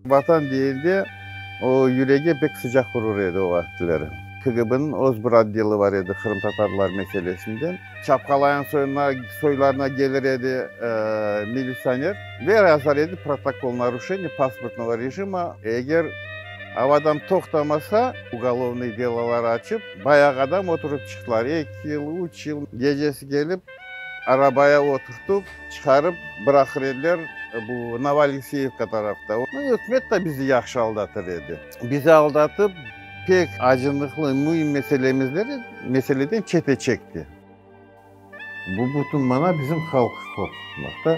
Vatan deyende, o yüregi pek sıcaq urur edi o vaqıtları. KGB-niñ öz bir otdeli bar edi qırımtatarlar meselesinden. Çapqalayan soyuna, soylarına gelir edi militsioner ve yazar edi protokol naruşeniye pasportnogo rejima. Eger av adam toqtamasa, ugolovnıy delolar açıp, bayağı adam oturıp çıqtılar, eki yıl, üç yıl. Gecesi kelip, arabaya oturtıp, çıqarıp bıraqır ediler bu Novoalekseyevka tarafta. Ükümet de bizi yahşı aldatır edi. Bizi aldatıp, pek acınıqlı, müim meselemizleri, meseleden çete çekti. Bu bütün mana bizim halqı qorqutmaqta,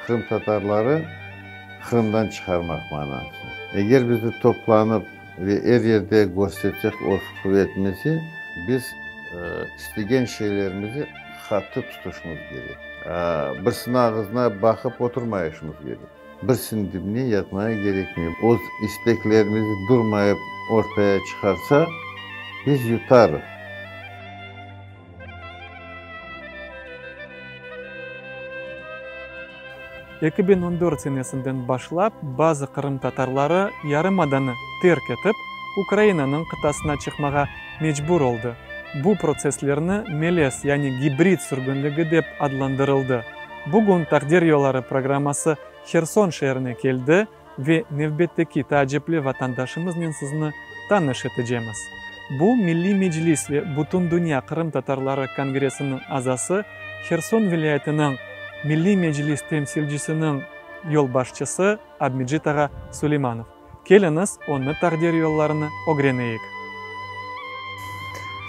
qırımtatarları Qırımdan çıqarmaq manası. Eger bizi toplanıp ve er yerde köstersek öz quvetimizi, biz istegen şeylerimizi qattı tutuşımız kerek. Birisiniñ ağızına baqıp oturmayışımız kerek. Birisiniñ dibine yatmaya kerekmey. Öz isteklerimizi durmayıp ortaya çıqarsaq, biz yutarıq. 2014 senesinden başlap bazı qırımtatarları yarımadanı terk etip, Ukrainanıñ qıtasına çıqmağa mecbur oldı. Bu protsesslerni melez, yani gibrid sürgünligi dep adlandırıldı. Bugün Taqdir yolları programması Herson şeerine keldi ve nevbetteki taacipli vatandaşımıznen sizni tanış etecemiz. Bu, Milliy Meclis ve Bütündünya qırımtatarları kongressiniñ azası, Herson vilâyetiniñ Milliy Meclis temsilcisiniñ yolbaşçısı Abmecit ağa Suleymanov. Keliñiz, onı taqdir yollarını ögreneyik.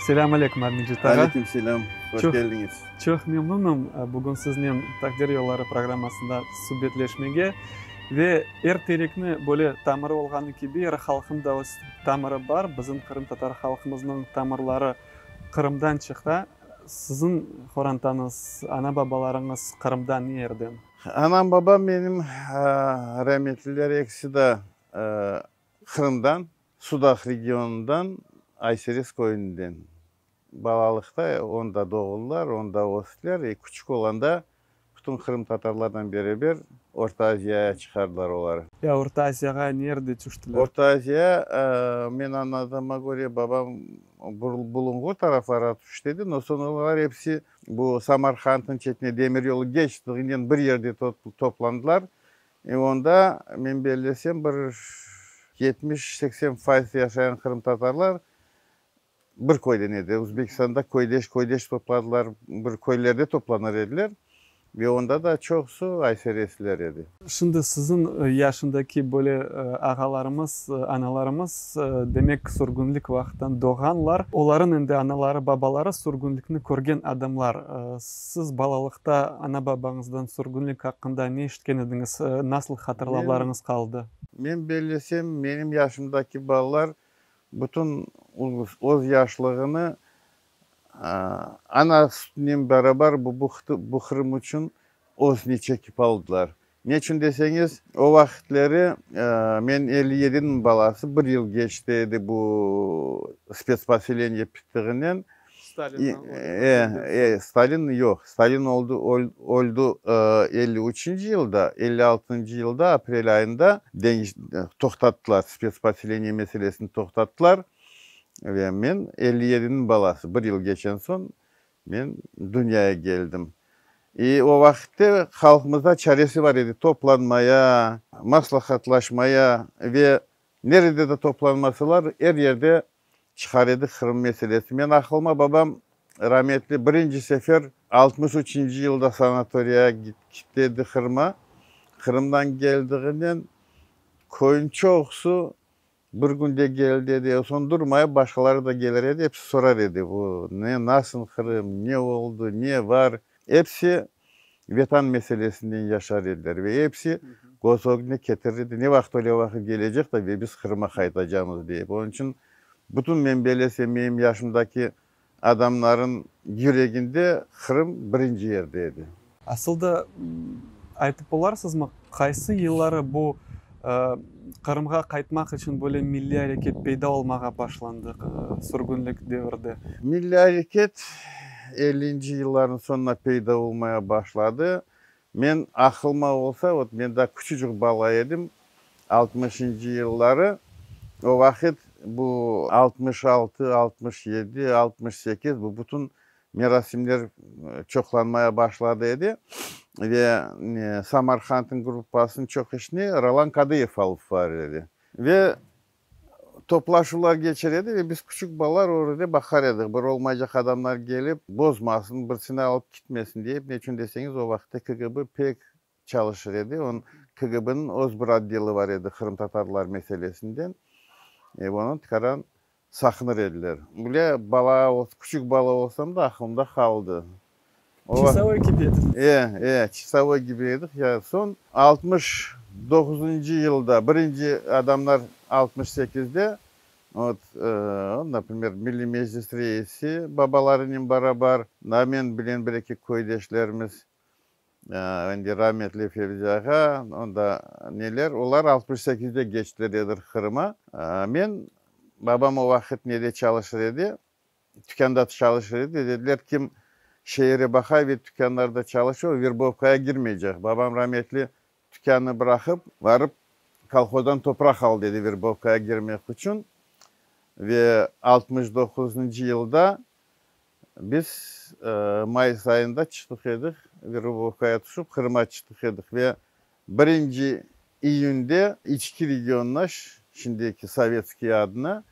Selâm aleyküm, Abmecit ağa. Aleyküm selâm, hoş keldiñiz. Çoq memnunım bugün siznen Taqdir yolları programmasında subetleşmege. Ve er terekni böyle tamırı olğanı kibi, er halqnıñ da öz tamırı bar. Bizim qırımtatar halqımıznıñ tamırları Qırımdan çıqa. Siziñ qorantañız, ana-babalarıñız Qırımda ne yerden? Anam-babam menim rametliler, ekisi de Qırımdan, Sudaq regionından, Ayserez köyünden. Balalıqta onda doğuldılar, onda östiler. E, küçük olanda bütün qırımtatarlardan beraber Orta Aziyaya çıqardılar oları. Ya Orta Aziyağa nerde tüştiler? Orta Aziya, men añladığıma köre, babam Bulunğur taraflara tüşti edi, no soñ olar episi bu Samarqandnıñ çetine demir yolu geçtiğinen bir yerde toplandılar. E onda, men bellesem, bir 70-80 fayız yaşayan qırımtatarlar bir köyden edi. Özbekistanda köydeş köydeş topladılar, bir köylerde toplanır ediler ve onda da çoqusı ayseresliler edi. Şimdi siziñ yaşındaki böyle ağalarımız, analarımız, demek, sürgünlik vaqıttan doğğanlar. Olarıñ endi anaları, babaları sürgünlikni körgen adamlar. Siz balalıqta ana-babañızdan sürgünlik aqqında ne eşitken ediñiz, nasıl hatırlavlarıñız qaldı? Men bellesem, menim yaşımdaki balalar bütün öz yaşlığını ana sütünen beraber bu bu Qırım içün özüne çekip aldılar. Neçün deseñiz, o vaqıtları men 57-niñ balası, bir yıl keçti edi bu spetsposeleniye bittiğinen. Stalin yoq, Stalin oldı, öldi 53-nci yılda, 56-ncı yılda aprel ayında toqtattılar, spetsposeleniye meselesini toqtattılar. Ve men 57-niñ balası, bir yıl keçen soñ men dünyaya keldim. I o vaqıtte halqımızda çaresi bar edi toplanmaya, maslahatlaşmaya ve nerede de toplanmasalar, er yerde çıqar edi Qırım meselesi. Men aqılıma babam rametli birinci sefer 63-nci yılda sanatoriyağa gitti edi Qırıma. Qırımdan keldiğinen köyün çoqusı bir künde keldi edi. Soñ durmayıp başqaları da kelir edi, episi sorar edi, bu ne, nasıl Qırım, ne oldı, ne bar. Episi Vetan meselesinden yaşar ediler ve episi köz ögüne ketirir edi, ne vaqıt öyle vaqıt kelecek de ve biz Qırıma qaytacamız deyip. Onıñ içün bütün men belesem menim yaşımdaki adamların yüreginde Qırım birinci yerde edi. Asıl da aytıp olarsızmı, qaysı yılları bu Qırımğa qaytmaq içün böyle milliy areket peyda olmağa başlandı sürgünlik devirde? Milliy areket 50-nci yıllarnıñ soñuna peyda olmaya başladı. Men aqılıma olsa, vot men daa küçücik bala edim. Altmışıncı yılları, o vaqıt bu 66, 67, 68 bu bütün merasimler çoqlanmaya başladı edi ve Samarqandnıñ gruppasınıñ çoq işini Rolan Kadıyev alıp barır edi. Ve toplaşuvlar geçer edi ve biz küçük balalar orada baqar edik, bir olmaycaq adamlar kelip bozmasın, birisini alıp kitmesin deyip, neçün deseñiz, o vaqıtta KGB pek çalışır edi, onıñ KGBniñ öz bir otdeli bar edi qırımtatarlar meselesinden, onı tikaran saqınır ediler. Bile bala, küçük bala olsam da, aqılımda qaldı. Çasovoy kibi ediñiz. E, e, çasovoy kibi edik. Ya soñ 69-cı yılda, birinci adamlar 68-de, vot, например, Milliy Meclis reisi babalarınen barabar, men bilen bir eki köydeşlerimiz, endi rametli Fevzi ağa, onda neler, olar 68-de keçtiler edir Qırıma. Men, babam o vaqıt nede çalışır edi, tükânda çalışır edi, dediler, kim şeere baqay ve tükânlarda çalışır, o verbovkaya kirmeycek. Babam rametli tükânnı bıraqıp, barıp kolhozdan topraq aldı edi verbovkaya kirmek içün. Ve 69-cı yılda biz mayıs ayında çıqtıq edik, verbovkaya tüşip Qırıma çıqtıq edik ve 1-nci iyünde İçki regionına, şimdiki Sovetskiy adına,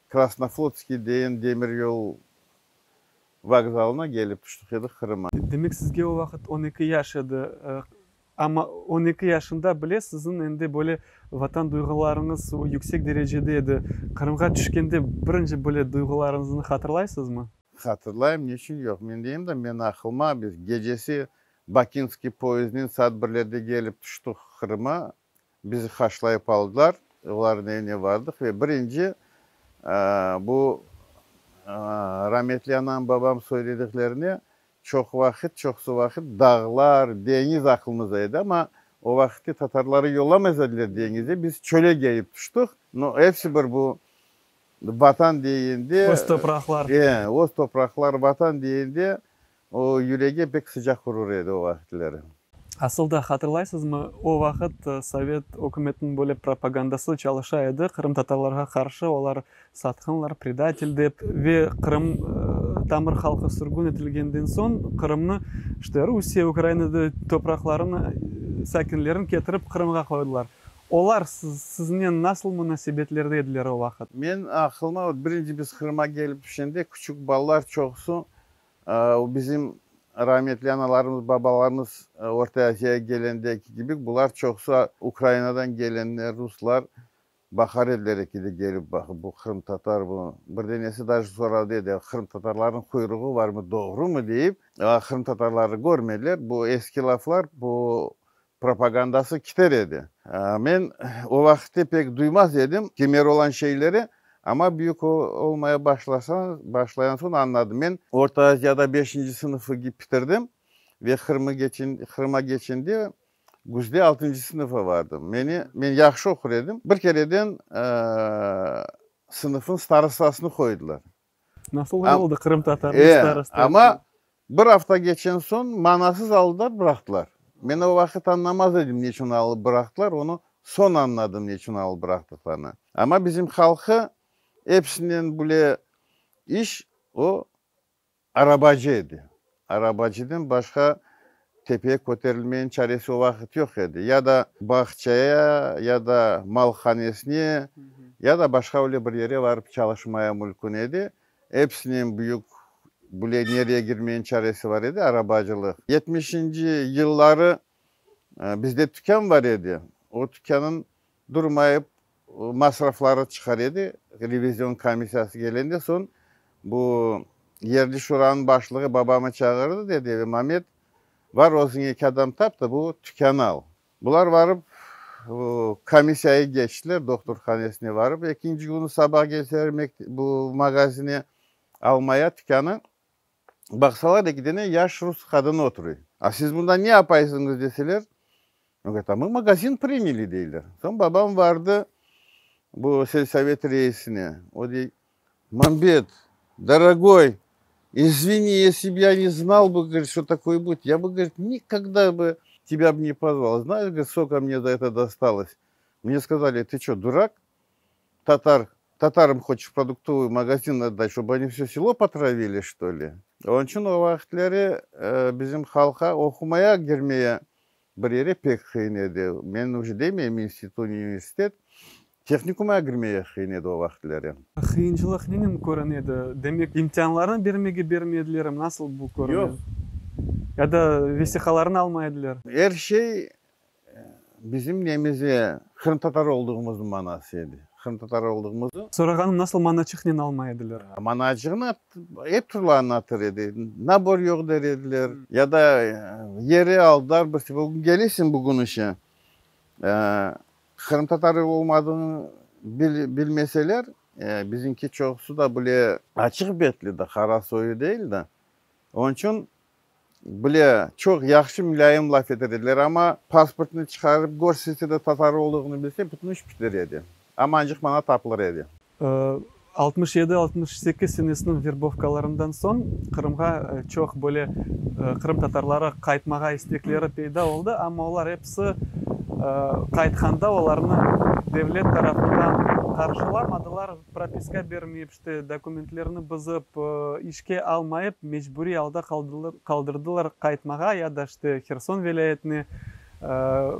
Krasnoflotskiy degen demir yol vokzalına kelip tüştik edik Qırıma. Demek, sizge o vaqıt 12 yaş edi. Amma 12 yaşında bile siziñ endi böyle vatan duyğularıñız yüksek derecede edi. Qırımğa tüşkende birinci böyle duyğularıñıznı hatırlaysızmı? Hatırlayım, neçün yoq. Men deyim da, men aqlıma biz gecesi Bakinskiy poyezdinen saat 1-lerde kelip tüştik Qırıma. Bizi qarşılayıp aldılar. Olarnıñ evine bardıq ve birinci bu rametli anam, babam söylediklerine çoq vaqıt, çoqsu vaqıt dağlar, deñiz aqlımızda edi, amma o vaqıtte tatarları yollamaz ediler deñize, biz çöle kelip tüştik. No, episi bir bu vatan degende. Öz topraqlar. E, öz topraqlar, vatan degende o yürege pek sıcaq urur edi o vaqıtları. Asıl da hatırlaysızmı, o vaqıt Sovet ükümetiniñ böyle propagandası çalışa edi qırımtatarlarğa qarşı, olar satqınlar, predatel dep, ve Qırım tamır halqı sürgün etilgenden soñ Qırımnı işte Rusiye, Ukrainada topraqlarını sakinlerini ketirip Qırımğa qoydılar. Olar siznen nasıl munasebetlerde ediler o vaqıt? Men aqlıma birinci biz Qırıma kelip tüşkende küçük balalar çoqusı bizim rametli analarımız, babalarımız Orta Aziyağa kelgendeki kibi, bular çoqusı Ukrainadan kelenler, ruslar baqar ediler ekide kelip, baqıp, bu qırımtatar, bu bir denesi даже soradı edi, qırımtatarlarnıñ quyruğı barmı, doğrumı deyip, qırımtatarları körmediler. Bu eski laflar, bu propagandası kiter edi. Men o vaqıtte pek duymaz edim kimer olan şeyleri, amma büyük olmaya başlasan, başlayan soñ añladım. Men Orta Aziyada beşinci sınıfı bitirdim ve Qırıma keçende küzde altıncı sınıfa vardım. Meni, men yahşı oqur edim. Bir kereden sınıfnıñ starostasını qoydılar. Nasıl oldı qırımtatar starosta? Amma bir afta keçen soñ manasız aldılar, bıraqtılar. Men o vaqıt añlamaz edim, neçün alıp bıraqtılar, onı soñ añladım, neçün alıp bıraqtıqlarını. Amma bizim halqı episinden bile iş o arabacı edi. Arabacıdan başqa tepeye köterilmeniñ çaresi o vaqıt yoq edi. Ya da bağçaya, ya da malhanesine, ya da başqa öyle bir yere barıp çalışmaya mümkün edi. Episinden büyük bile nereye girmeniñ çaresi bar edi arabacılıq. 70-nci yılları bizde tükân bar edi. O tükânıñ durmayıp masrafları çıqar edi. Revizion komissiyası kelgende soñ bu yerli şuranıñ başlığı babamı çağırdı, dedi: "Mamet, var özüñ eki adam tap da bu tükânı al." Bular varıp komissiyaya keçtiler, doktorhanesine varıp, ekinci künü sabah kelseler bu magazine almaya tükânı, baqsalar eki dene yaş rus qadını oturuyor. "A siz bunda ne yapaysıñız?" deseler, говорит: "A мы магазин приняли", deyler. Soñ babam vardı bu selsovet reisine. O dey: "Мамбет, дорогой, извини, если бы я не знал бы, говорит, что такое будет, я бы, говорит, никогда бы тебя бы не позвал. Знаешь, говорит, сколько мне за это досталось? Mne skazali, tı ço, durak? Tatar, tatarам hoçeş produktovıy magazin otdat, ştob oni vse selo potravili, çto li? Onıñ içün o vaqıtları bizim halqqa oqumaya kirmeye bir yere pek qıyın edi. Men uje demeyim institut, universitet, tehnikuma kirmeye qıyın edi o vaqıtları. Qıyıncılıq nenen körüne edi? Demek, imtianlarnı bermege bermedilermi? Nasıl bu körüne? Yoq. Ya da vesiqalarnı almay ediler? Er şey bizim nemize, qırımtatar olduğımıznıñ manası edi. Qırımtatar olduğımızı. Sorağanım, nasıl manaçıqnen almay ediler? Manaçığını ep türlü añlatır edi. Nabor yoq der ediler, ya da yeri aldılar, bir bugün kelesiñ bugün işe, qırımtatar olmadığını bilmeseler, bizimki çoqusı da bile açıq betli de, qara soyu değil de, onıñ içün Bile, çoq yahşı mulâyim laf eter ediler, amma pasportnı çıqarıp körsetse de tatar olduğını bilse, bütün iş biter edi. Amancıq mana tapılır edi. 67, 68 senesiniñ verbovkalarından soñ Qırımğa çoq böyle qırımtatarları qaytmağa istekleri peyda oldı, amma olar episi qaytqanda olarnı devlet tarafından qarşılamadılar, propiska bermeyip, işte, dokumentlerini bızıp, işke almayıp, mecburiy alda qaldırdılar qaytmağa ya da, işte, Herson vilâyetine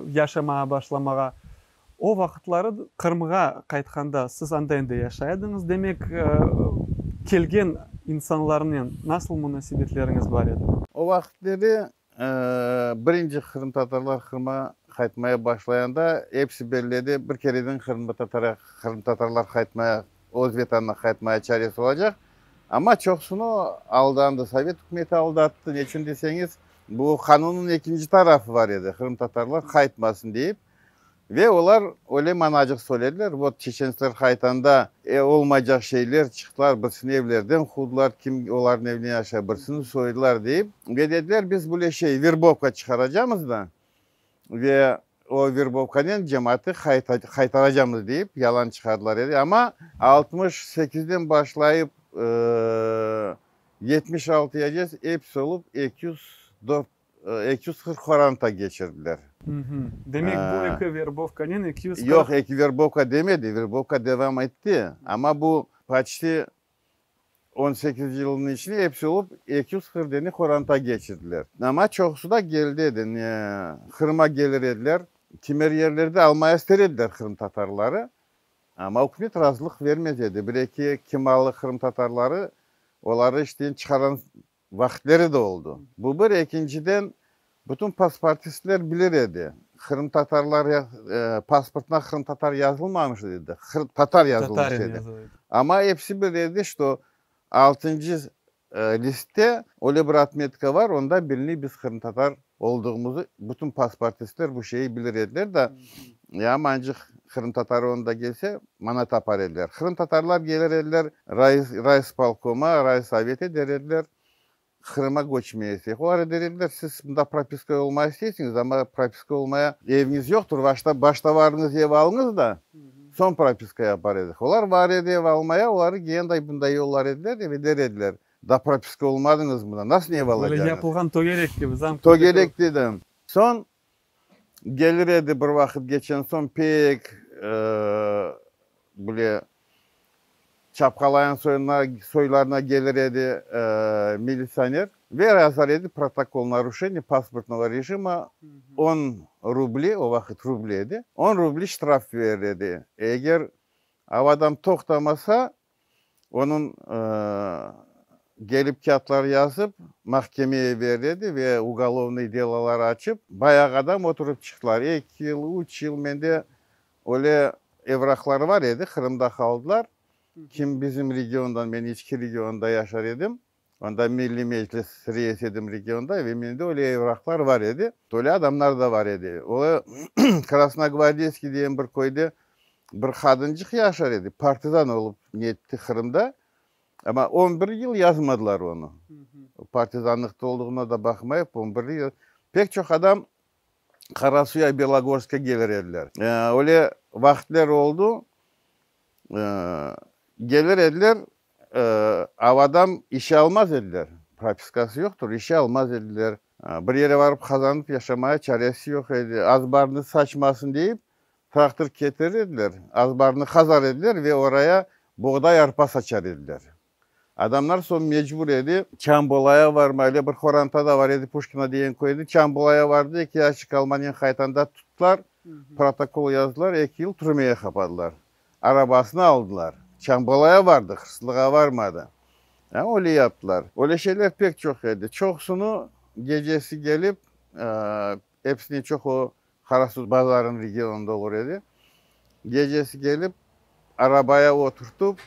yaşamağa başlamağa. O vaqıtları Qırımğa qaytqanda siz anda endi yaşay ediñiz, demek, kelgen insanlarnen nasıl munasebetleriñiz bar edi? O vaqıtları Birinci qırımtatarlar Qırımğa qaytmaya başlayanda, episi belli edi, bir kereden qırımtatarlar qaytmaya, öz Vetanına qaytmaya çaresi olacaq. Amma çoqusını aldandı, Sovet ükümeti aldattı. Neçün deseñiz, bu qanunnıñ ekinci tarafı bar edi, qırımtatarlar qaytmasın deyip. Ve olar öyle manacıq söylediler, vot, çeçentsler qaytanda olmaycaq şeyler çıqtılar, birisini evlerden quvdılar, kim olarnıñ evine yaşay, birisini soydılar deyip. Ve dediler, biz böyle şey, verbovka çıqaracamız da, ve o verbovkanen cemaatı qaytaracamız deyip yalan çıqardılar edi. Amma 68-den başlayıp 76-yacez episi olıp 204 240 qoranta keçirdiler. Demek, bu eki verbovkanen 240. Yoq, eki verbovka demedi, verbovka devam etti, amma bu poçti 18 yılnıñ içinde episi olıp 240 dene qoranta keçirdiler. Amma çoqusı da keldi edi, ne, Qırıma kelir ediler, kimer yerlerde almaya ister ediler qırımtatarları, amma ükümet razılıq vermez edi. Bir-eki kimalı qırımtatarları, oları işten çıqaran Vaqıtleri de oldı. Bu bir, ekinciden, bütün pasportistler bilir edi, qırımtatarlar pasportına qırımtatar yazılmamış edi, tatar yazılmış edi. Amma episi bilir edi, şto altıncı listte öyle bir otmetka bar, onda biline biz qırımtatar olduğımızı, bütün pasportistler bu şeyi bilir ediler da, yamancıq qırımtatarı onda kelse, mana tapar ediler. Qırımtatarlar kelir ediler rayispolkoma, raysovete der ediler, Qırıma köçmeye isteyik. Olar der ediler, siz mında propiska olmaya isteysiñiz, amma propiska olmaya eviñiz yoqtur, başta, başta varıñız ev alıñız da, soñ propiska yapar edik. Olar var edi ev almaya, oları genday bunday yollar ediler ve der ediler, da propiska olmadıñız mında, nasıl ev Böyle alacaqsıñız? yapılğan tögerek kibi, zamknutый Tögerek kruг. dedim. Soñ Gelir edi bir vaqıt geçen soñ pek bile çapqalayan soylarına gelir edi militsioner ve yazar edi protokol naruşeniye pasportnogo rejima on rubli, o vaqıt rubli edi, on rubli ştraf verir edi. Eger av adam toqtamasa, Onıñ kelip kâğıtlar yazıp, mahkemeye beriledi ve ugolovnıy delolar açıp, bayağı adam oturıp çıqtılar. Eki yıl, üç yıl mende öyle evraqlar bar edi, Qırımda qaldılar. Kim bizim regiondan, men içki regionda yaşar edim, onda Milliy Meclis reisi edim regionda ve mende öyle evraqlar bar edi. Öyle adamlar da bar edi. O, Krasnogvardeyskiy degen bir köyde Bir qadıncıq yaşar edi, partizan olıp netti Qırımda, amma 11 yıl yazmadılar onı. Partizanlıqta olduğuna da baqmayıp, 11 yıl. Pek çoq adam Qarasuya, Belogorskqa kelir ediler. Öyle vaqıtler oldu, kelir ediler, avadan işe almaz ediler, propiskası yoqtur, işe almaz ediler. Bir yere barıp qazanıp yaşamaya çaresi yoq edi, azbarnı saçmasın deyip, Traktor ketirir ediler, azbarnı qazar ediler ve oraya boğday, arpa saçar ediler. Adamlar soñ mecbur edi Çambolaya varma, öyle bir qoranta da var edi Puşkino degen köyde, Çambolaya vardı, eki yaşik almanen qaytanda tuttılar, protokol yazdılar, eki yıl türmege qapadılar. Arabasını aldılar. Çambolaya vardı, hırsızlığa varmadı. Öyle yaptılar. Öyle şeyler pek çoq edi. Çoqusını gecesi kelip, Episinen çoq o Qarasuvbazarnıñ regionında olur edi. Gecesi kelip, arabaya oturtıp,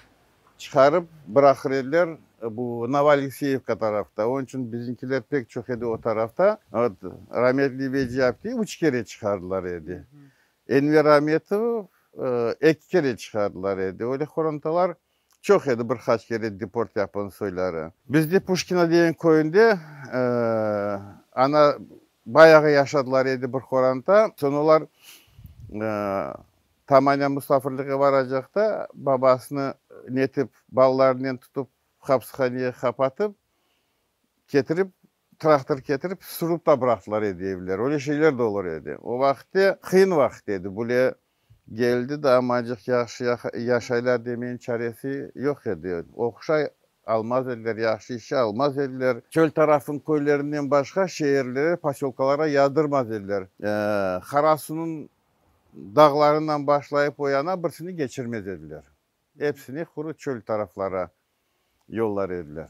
çıqarıp bıraqır ediler bu Novoalekseyevka tarafta. Onıñ içün bizimkiler pek çoq edi o tarafta. Vot, rametli Veciye apte üç kere çıqardılar edi. Enver Ametov eki kere çıqardılar edi. Öyle qorantalar Çoq edi bir qaç kere deport yapqan soyları. Bizde Puşkino degen köyünde ana bayağı yaşadılar edi bir qoranta. Soñ olar Tamanya musafirliğe varacaqta babasını netip balalarınen tutıp hapshaneye qapatıp ketirip traktor ketirip sürüp ta bıraqtılar edi evler. Öyle şeyler de olur edi. O vaqıtte qıyın vaqıt edi. Bule Geldi de, amacıq yahşı yaşaylar demeyin çaresi yoq edi. Oquşay almaz ediler, yahşı işe almaz ediler. Çöl tarafınıñ köylerinden başqa şeerlere, posölkalara yazdırmaz ediler. Qarasuvnıñ dağlarından başlayıp o yana birisini keçirmez ediler. Episini quru çöl taraflara yollar ediler.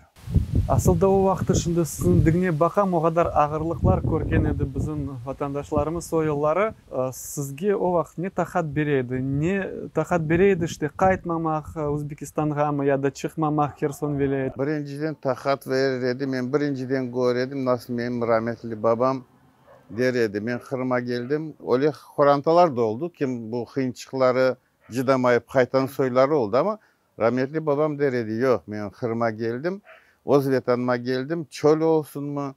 Asıl da o vaqtı şimdi siziñ diñlep baqam, o qadar ağırlıqlar körgen edi bizim vatandaşlarımız o yılları. Sizge o vaqıt ne taqat bere edi? Ne taqat bere edi işte qaytmamaq Özbekistanğamı ya da çıqmamaq Herson vilâyeti? Birinciden taqat verir edi. Men birinciden kör edim, nasıl menim rametli babam der edi, men Qırıma keldim, öyle qorantalar da oldı, kim bu qıyınçıqları cıdamayıp qaytan soyları oldı, amma Rametli babam der edi, Yoq, men Qırıma keldim, öz Vetanıma keldim, çöl olsunmı,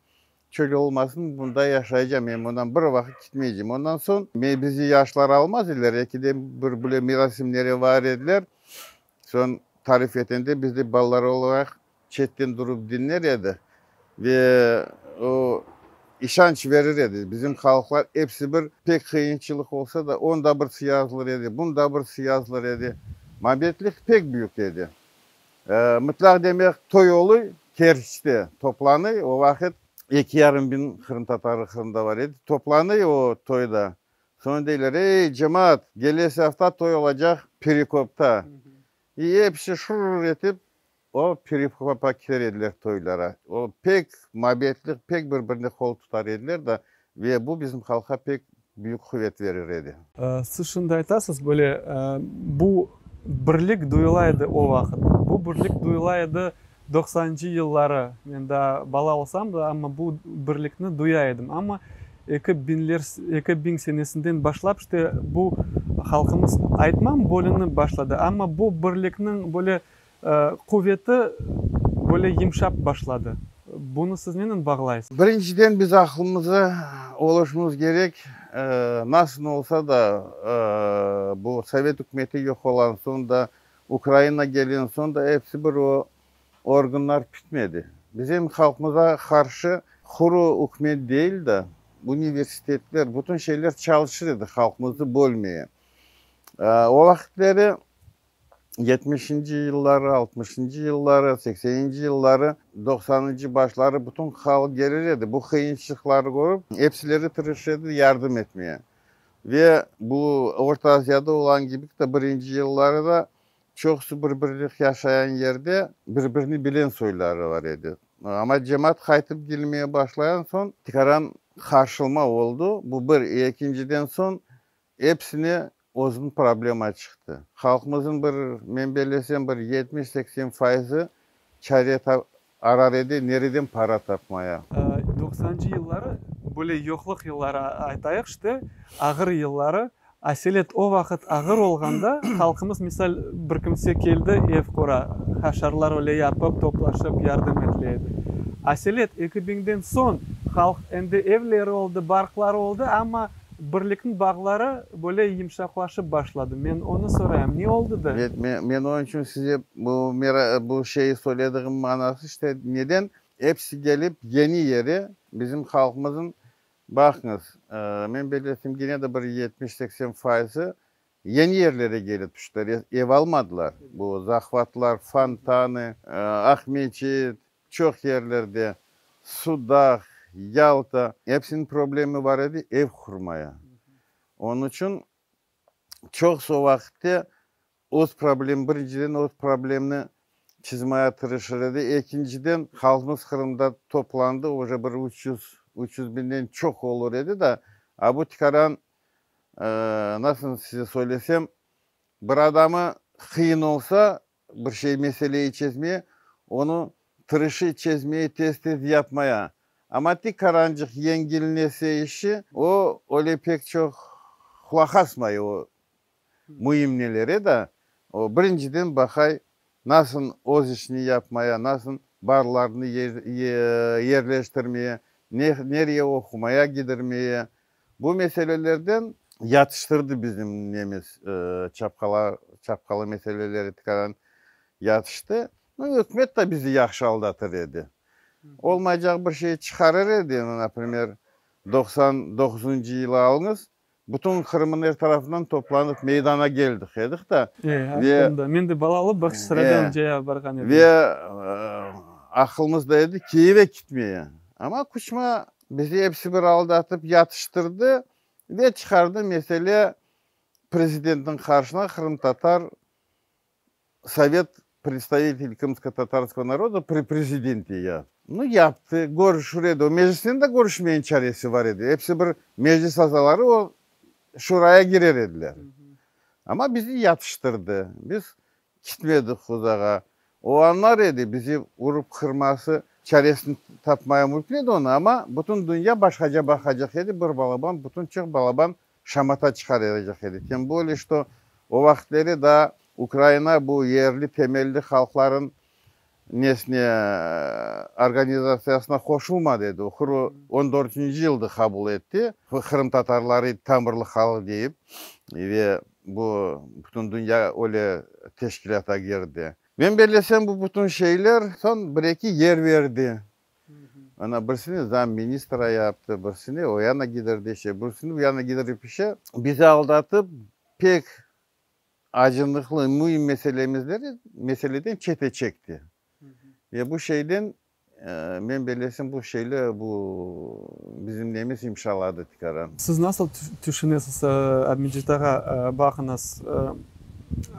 çöl olmasın, bunda yaşaycam, men bundan bir vaqıt kitmeycem. Ondan soñ, men, bizi yaşlar almaz ediler, ekiden bir bile merasimlere var ediler. Soñ tarif etende biz de balalar olaraq çetten durıp diñler edi ve o işanç verir edi. Bizim halqlar episi bir, pek qıyınçılıq olsa da, onda birisi yazılır edi, bunda birisi yazılır edi. Mabetlik pek büyük edi. Mıtlaq demek, toy oluy, Kerçte toplanıy, o vaqıt 2,5 biñ qırımtatarı Qırımda bar edi, toplanıy o toyda. Soñ deyler, Ey, cemaat, kelesi afta toy olacaq Perekopta. İ episi şurr etip O Perekopqa kelir ediler toylara. O pek mabetli, pek bir-birine qol tutar ediler da, ve bu bizim halqqa pek büyük quvet verir edi. Siz şimdi aytasız, böyle bu birlik duyula edi o vaqıt. Bu birlik duyula edi doqsanıncı yılları. Men daa bala olsam da, amma bu birlikni duya edim. Amma eki biñler, 2000 senesinden başlap işte bu halqımız, aytmam, bölünip başladı, amma bu birlikniñ böyle Quveti böyle yımşap başladı. Bunı siz nenen bağlaysız? Birinciden biz aqlımıza oluşmamız kerek, nasıl olsa da bu Sovet ükümeti yoq olan soñ da, Ukraina kelgen soñ da episi bir o organlar pitmedi. Bizim halqımıza qarşı quru ükümet değil de, universitetler, bütün şeyler çalışır edi halqımıznı bölmeye. O vaqıtleri Yetmişinci yılları, altmışıncı yılları, sekseninci yılları, doqsanıncı başları bütün halq gelir edi, bu qıyınçılıqları körip, epsileri tırışır edi yardım etmeye. Ve bu Orta Aziyada olan kibi de birinci yılları da çoqusı bir-birlik yaşayan yerde bir-birini bilen soyları var edi. Amma cemaat qaytıp kelmeye başlayan soñ tikaran qarşılma oldu, bu bir. Ekinciden soñ Episine özüniñ problema çıqtı. Halqımıznıñ bir, men bellesem, bir 70-80 fayızı çare arar edi, nereden para tapmaya. Doqsanıncı yılları, böyle yoqluq yılları aytayıq işte, ağır yılları, aselet o vaqıt ağır olğanda, halqımız, misal, bir kimse keldi, ev qura, haşarlar öyle yapıp, toplaşıp yardım etile edi. Aselet eki biñden soñ halq endi evleri oldı, barqları oldı, amma Birlikniñ bağları böyle yımşaqlaşıp başladı. Men onı sorayım, ne oldı da? Evet, men onıñ içün size bu bu şeyi söylediğim manası işte neden episi gelip yeni yere bizim halqımızın, baqıñız, men bellesem gene de bir 70-80 fayızı. Yeni yerlere kelip tüştiler, ev almadılar. Bu Zahvatlar, Fontanı, Aqmeçit, çoq yerlerde, Sudaq, Yalta, epsiniñ problemi bar edi ev qurmaya. Onıñ içün çoqusı o vaqıtte öz problem, birinciden öz problemni çizmaya tırışır edi, ekinciden halqımız Qırımda toplandı, uje bir üç yüz, 300 biñden çoq olur edi da, a bu tikaran, nasıl size söylesem, bir adamı qıyın olsa bir şey meseleyi çezmeye, onı tırışı çezmeye, tez-tez yapmaya. Amma tikarançıq yengilnese işi, o öyle pek çoq qulaq asmay o müim nelere da, o birinciden baqay nasıl öz işini yapmaya, nasıl balalarını yerleştirmeye, nereye oqumaya gidirmeye. Bu meselelerden yatıştırdı bizim nemiz, çapqala, çapqalı meseleleri tikaran yatıştı. Nu, ükümet da bizi yahşı aldatır edi. Olmaycaq bir şey çıqarır edi, naprimer, 99-yılı alıñız, bütün Qırımnıñ er tarafından toplanıp meydana keldik edik da. Ve men de balalı Bağçasaraydan caya barğan edim. Ve aqılımızda edi Kiyevge gitmeye. Amma Kuçma bizi episi bir aldatıp yatıştırdı ve çıqardı mesele prezidentniñ qarşısına qırımtatar Sovet представителей крымско-татарского народа при президенте ya. Nu, yaptı, körüşür edi. O meclisten de körüşmeyin çaresi bar edi. Episi bir meclis azaları o şuraya girer ediler. Amma bizi yatıştırdı. Biz gitmedik uzağa. O añlar edi, bizi urıp qırması çaresini tapmaya mümkün edi onı, amma bütün dünya başqaca baqacaq edi, bir balaban, bütün çoq balaban şamata çıqaracaq edi. Tem bolее, что o vaqıtları da Ukraina bu yerli temelli halqların nesine organizatsiyasına qoşulmadı edi. O 14-yılda qabul etti. Qırımtatarları tamırlı halq deyip ve bu bütün dünya öyle teşkilâta girdi. Men bellesem, bu bütün şeyler soñ bir-eki yer berdi. Ana birisini zam ministra yaptı, birisini o yana gidirdi işe, birisini bu yana gidirip işe. Bizi aldatıp pek acınıqlı müim meselemizleri meseleden çete çekti. Ve bu şeyden men bellesem, bu şeyler bu bizim nemiz yımşaladı tikaran. Siz nasıl tüşünesiz, Abmecit ağa, baqıñız,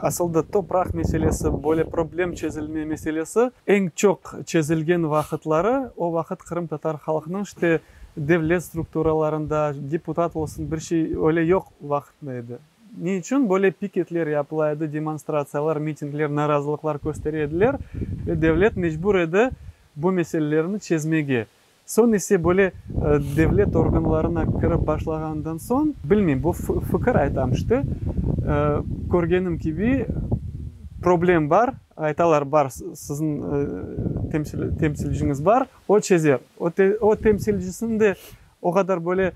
asıl topraq meselesi, böyle problem çezilme meselesi eñ çoq çezilgen vaqıtları o vaqıt qırımtatar halqınıñ işte devlet strukturalarında deputat olsun bir şey öyle yoq vaqıtında edi. Ne içün böyle piketler yapıla edi, demonstratsiyalar, mitingler, narazılıqlar köstere ediler ve devlet mecbur edi bu meselelerni çezmege. Soñ ise böyle devlet organlarına kirip başlağandan soñ, bilmeyim, bu fikir aytam işte, körgenim kibi problem bar, aytalar bar, siziñ temsilciñiz bar, o çezer. O temsilcisiniñ de o qadar böyle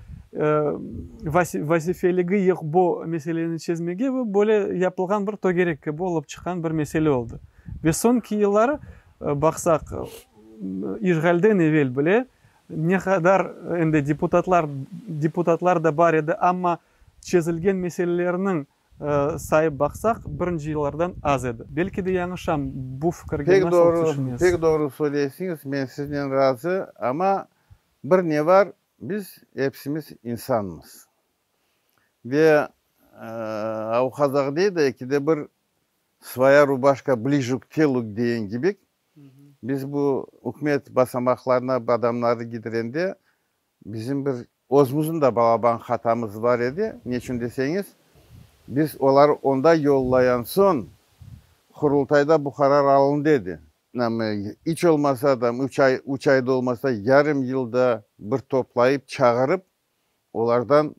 vazifeligi yoq bu meseleni çezmege, bu böyle yapılğan bir tögerek kibi olıp çıqqan bir mesele oldı. Ve soñki yılları baqsaq, işğalden evel bile ne qadar endi deputatlar da bar edi, amma çezilgen meselelerniñ sayıp baqsaq, birinci yıllardan az edi. Belki de yañlışam, bu fikirge Pek nasıl doğru, tüşünesiz? Pek doğru söyleysiñiz, men siznen razı, amma bir ne bar, biz epsimiz insanmız. Ve o qazaq deydi, ekide bir своя рубашка ближе к телу degen kibi, biz bu ükümet basamaqlarına adamlarnı gidirende, bizim bir özümizniñ de balaban hatamız bar edi. Neçün deseñiz, biz olar onda yollayan soñ, Qurultayda bu qarar alındı edi. İç olmasa da 3 ay, 3 ayda olmasa yarım yılda bir toplayıp çağırıp, olardan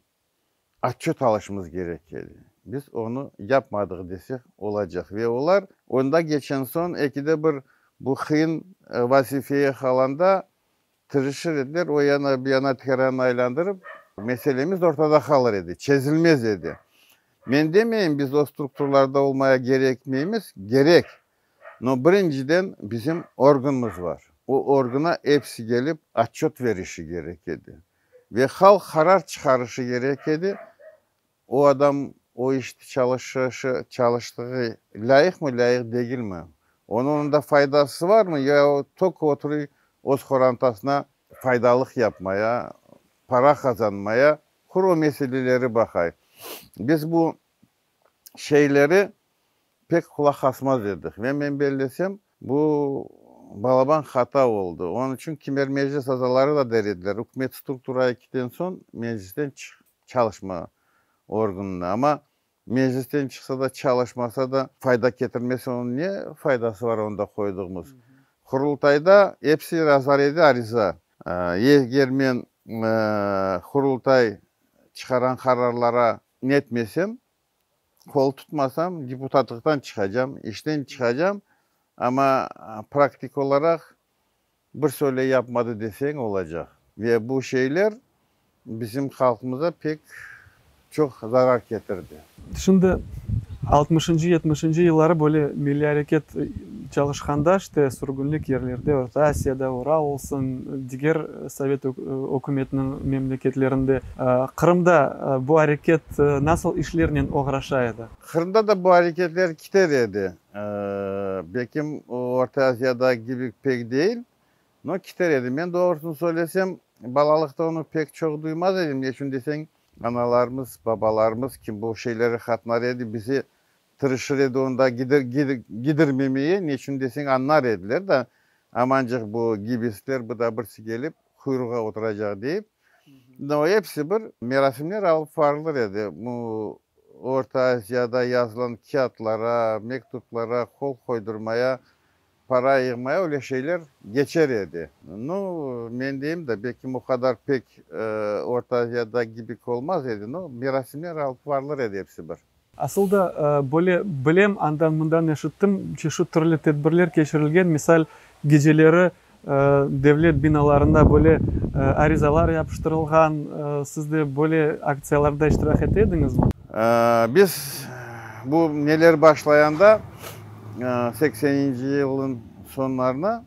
otçet alışımız kerek edi. Biz onı yapmadıq desek olacaq. Ve olar onda geçen soñ ekide bir bu qıyın vazifeye qalanda tırışır ediler, o yana bu yana tikaranı aylandırıp, meselemiz ortada qalır edi, çezilmez edi. Men demeyim, biz o strukturalarda olmaya kerekmeymiz, kerek. No birinciden bizim organımız bar. O organa episi kelip otçet verişi kerek edi. Ve halq qarar çıqarışı kerek edi. O adam o işte çalışışı, çalıştığı lâyıqmı, lâyıq degilmi? Onıñ onda faydası varmı ya o tok oturuy öz qorantasına faydalıq yapmaya, para qazanmaya, quru meseleleri baqay. Biz bu şeyleri pek qulaq asmaz edik ve men bellesem, bu balaban hata oldı. Onıñ içün kimer meclis azaları da der ediler, ükümet strukturaya kiten soñ meclisten çıq, çalışma organına. Amma meclisten çıqsa da, çalışmasa da, fayda ketirmese, onıñ ne faydası var onda qoyduğımız? Qurultayda episi yazar edi ariza. Eger men Qurultay çıqaran qararlara netmesem, qol tutmasam, deputatlıqtan çıqacam, işten çıqacam, amma praktik olaraq bir söyle yapmadı deseñ olacaq. Ve bu şeyler bizim halqımıza pek çoq zarar ketirdi. Şimdi altmışıncı, yetmişinci yılları böyle milliy areket çalışqanda, işte, sürgünlik yerlerde, Orta Asiyada, Ural olsun, diger sovet ükümetiniñ memleketlerinde, Qırımda bu areket nasıl işlernen oğraşa edi? Qırımda da bu areketler kiter edi. Belkim Orta Asiyada kibi pek değil, no kiter edi. Men doğrusını söylesem, balalıqta onı pek çoq duymaz edim. Ne içün deseñ, analarımız, babalarımız, kim bu şeylere qatnar edi, bizi tırışır edi onda gidirmemeye, ne içün deseñ, añlar ediler da, amancıq bu gibistler bu da birisi kelip quyruğa oturacaq deyip. No episi bir merasimler alıp varılır edi. Bu Orta Aziyada yazılan kâğıtlara, mektuplara qol qoydurmaya, para yığmaya öyle şeyler geçer edi. Nu, men deyim da, belkim o qadar pek Orta Aziyada gibik olmaz edi, no, merasimler alıp varılır edi episi bir. Asıl da, böyle bilem, andan-mından eşittim, çeşit türlü tedbirler keçirilgen, misal, geceleri devlet binalarında böyle arizalar yapıştırılğan. Siz de böyle aktsiyalarda iştirak ete ediñizmi? Biz bu neler başlayanda, sekseninci yılnıñ soñlarına,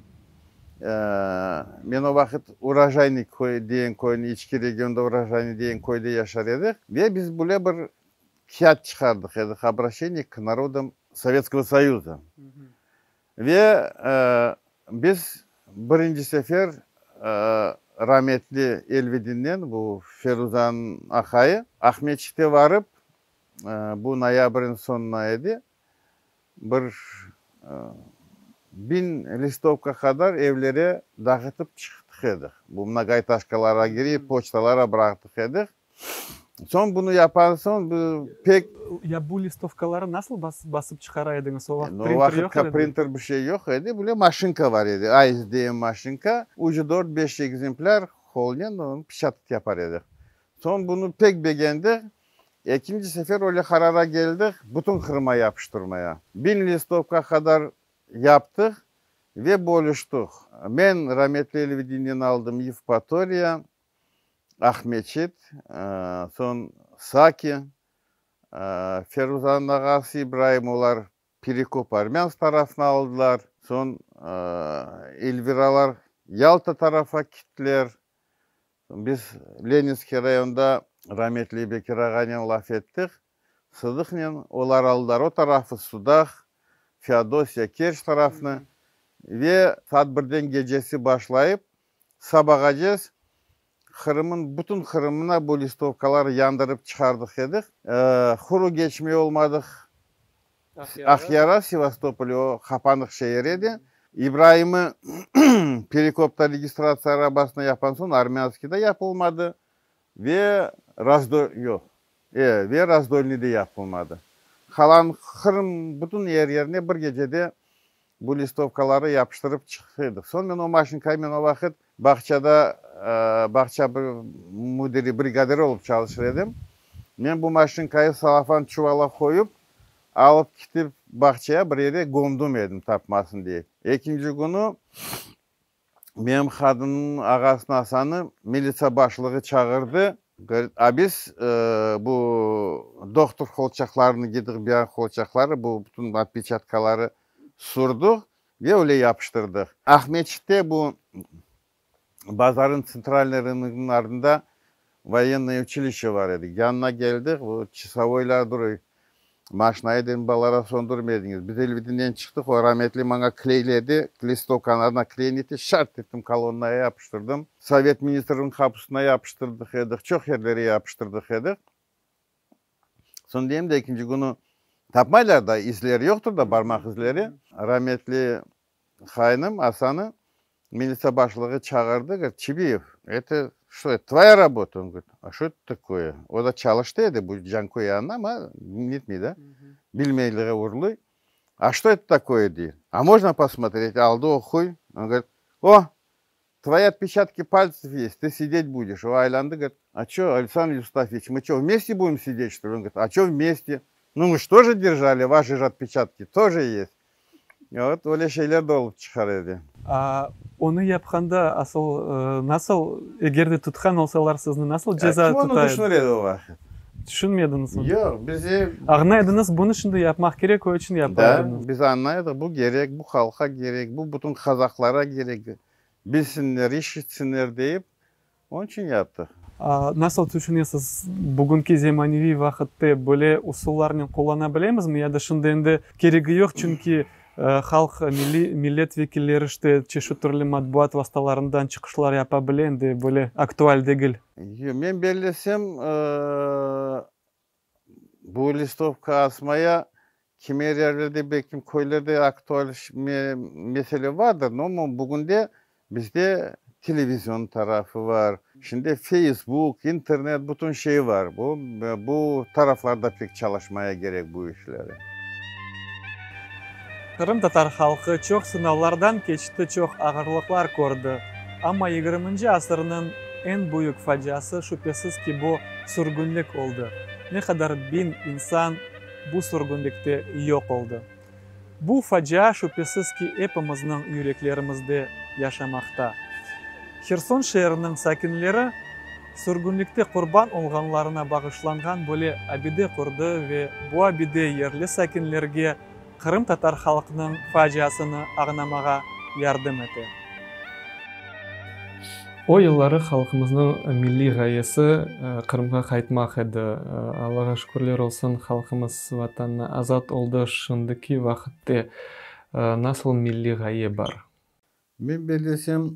men o vaqıt Urojayniy köy degen köyniñ, içki regionda Urojayniy degen köyde yaşar edik ve biz böyle bir kâğıt çıqardıq edik, Obraşeniye k narodam Sovetskogo Soyuza. Ve biz birinci sefer rametli Elvidinnen, bu Feruzanıñ aqayı, Aqmeçitke varıp, bu noyabrniñ soñuna edi, bir 1000 listovka qadar evlere dağıtıp çıqtıq edik. Bu mnogoetaşkalarğa girip, poçtalara bıraqtıq edik. Soñ bunı yapan soñ bu pek. Ya bu listovkaları nasıl basıp çıqara ediñiz? O vaqıt printer yoq edi. O vaqıt printer bir şey yoq edi. Böyle maşinka bar edi. AIS degen maşinka. Ucu dört, beş ekzemplâr qolnen onı peçatat yapar edik. Soñ bunı pek begendik. Ekinci sefer öyle qarara keldik, bütün Qırıma yapıştırmaya. 1000 listovka qadar yaptıq ve bölüştik. Men rametli Elvidinnen aldım Yevpatoriya, Aqmeçit, soñ Saki, Feruzanıñ ağası İbraim, olar Perekop, Armânsk tarafını aldılar, soñ Elviralar Yalta tarafa kittiler. Biz Leninskiy rayonda rametli Bekir ağanen laf ettik, Sıdıqnen, olar aldılar o tarafı, Sudaq, Feodosiya, Kerç tarafını ve saat birden gecesi başlayıp, Sabağacez Qırımın bütün Qırımına bu listovkaları yandırıp çıqardıq edik. Quru geçmey olmadıq. Aqyara, Sevastopol, o qapanıq şeer edi. İbraimı Perekopta registratsiya arabasına yapan soñ Armânskiyda yapılmadı ve Razdo, yoq, e, ve Razdolnıйde yapılmadı. Qalan Qırım bütün er yerine bir gecede Bu listovkaları yapıştırıp çıqtıydık. Soñ men o maşinkayı men o vaqıt bağçada bağça müdiri, brigadiri olıp çalışır edim. Men bu maşinkayı salafan çuvala qoyup, alıp kitip bağçaya bir yere gömdüm edim tapmasın diye. Ekinci künü menim qadınımnıñ ağasını Asanı militsiya başlığı çağırdı. Govorit, a biz bu dohtur qolçaqlarını giydik, biyan qolçaqları, bu bütün otpeçatkaları sürdük ve öyle yapıştırdıq. Aqmeçitte bu bazarıñ tsentralnıy rınogınıñ ardında. Voyennoye uçilişçe bar edi. Yanına keldik, bu çasovoylar duruy. Maşinayı dedim balalara söndürmediñiz. Biz elbetinden çıqtıq, o rametli maña kleyledi, listovkanı kleyni etti, şart ettim kolonnaya yapıştırdım. Sovet ministriniñ qapusına yapıştırdıq edik, çoq yerlere yapıştırdıq edik. Soñ deyim de ekinci künü tapmaylar da, izleri yoqtır da, barmaq izleri. Rametli qaynım Asanı militsiya başlığı çağırdı, говорит, Çibiyev, это что, это твоя работа? Он говорит, а что это такое? O da çalıştı edi bu Canköy yanında, amma netmey da, bilmeyliği urluy. А что это такое, dey. А можно посмотреть? Aldı oquy. Он говорит, о, твои отпечатки пальцев есть, ты сидеть будешь. O aylandı, говорит, а что, Александр Евстафьевич, мы что, вместе будем сидеть, что ли? Он говорит, а что вместе? Ну, мы же тоже держали, ваши же отпечатки тоже есть. Вот öyle şeyler de olıp çıqar edi. A, onı yapqanda asıl nasıl, eger de tutqan olsalar sizni nasıl ceza Kim onı tuta edi? tüşünir edi o vaqıt? Tüşünmediñiz onı? Yoq, bize... Añlaydıñız, bunı şimdi yapmaq kerek, o içün yapa Da, ediñiz. biz añlaydıq, bu kerek, bu halqqa kerek, bu bütün qazaqlara kerek, bilsinler, işitsinler deyip, onıñ içün yaptıq. A, nasıl tüşünesiz, bugünki zemaneviy vaqıtta böyle usullarnen qullana bilemizmi, ya da şimdi endi keregi yoq, çünki halq, milliy millet vekilleri işte çeşit türlü matbuat vastalarından çıqışlar yapa bile, endi böyle aktual degil? Men bellesem, bu listovka asmaya kimer yerlerde, belkim köylerde aktual mesele vardır, но bugünde bizde televizion tarafı var, şimdi Facebook, internet, bütün şey var. Bu taraflarda pek çalışmaya kerek bu işleri. Qırımtatar halqı çoq sınavlardan keçti, çoq ağırlıqlar kördi. Amma 20-nci asırnıñ eñ büyük faciası, şübhesiz ki, bu sürgünlik oldı. Ne qadar biñ insan bu sürgünlikte yoq oldı. Bu facia, şübhesiz ki, epimizniñ yüreklerimizde yaşamaqta. Herson şeeriniñ sakinleri sürgünlikte qurban olğanlarına bağışlanğan böyle abide qurdı ve bu abide yerli sakinlerge qırımtatar halqınıñ faciasını añlamağa yardım ete. O yılları halqımıznıñ milliy ğayesi Qırımğa qaytmaq edi. Allağa şükürler olsun, halqımız Vatanına azat oldı. Şimdiki vaqıtta nasıl milliy ğaye bar? Men bellesem,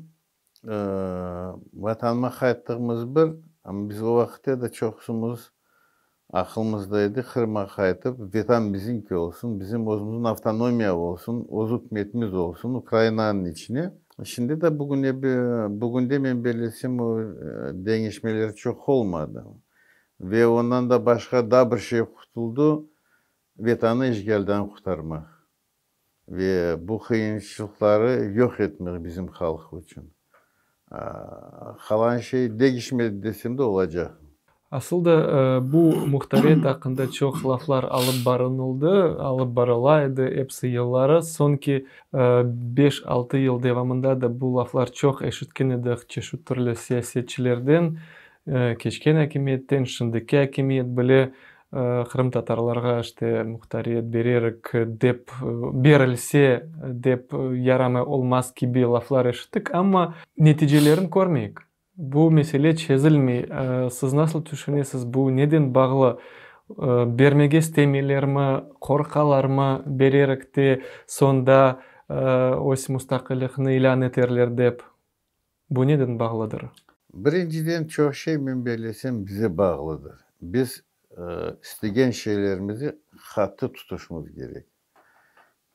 Vatanıma qayttığımız bir, amma biz o vaqıtta da çoqusımız aqılımızda edi, Qırımğa qaytıp, Vetan bizimki olsun, bizim özümizniñ avtonomiya olsun, öz ükümetimiz olsun Ukrainanıñ içine. Şimdi de bugünde men bellesem, o deñişmeler çoq olmadı. Ve ondan da başqa daa bir şey qutuldı, Vetanı işğalden qurtarmaq ve bu qıyınçılıqları yoq etmek bizim halq içün. Qalan şey deñişmedi desem de olacaq. Asıl da bu muhtariyet aqqında çoq laflar alıp barınıldı, alıp barıla edi episi yılları. Soñki 5-6 yıl devamında da bu laflar çoq eşitken edik çeşit türlü siyasetçilerden, keçken akimiyetten, şimdiki akimiyet bile qırımtatarlarğa işte muhtariyet bererek dep, berilse dep yaramay olmaz kibi laflar eşittik, amma neticelerin körmeyik. Bu mesele çezilmey. Siz nasıl tüşünesiz, bu neden bağlı? Bermege istemeylermi, qorqalarmı bererek te soñda öz mustaqillikni ilân eterler dep? Bu neden bağlıdır? Birinciden, çoq şey, men bellesem, bize bağlıdır. Biz istegen şeylerimizi qattı tutuşmız kerek.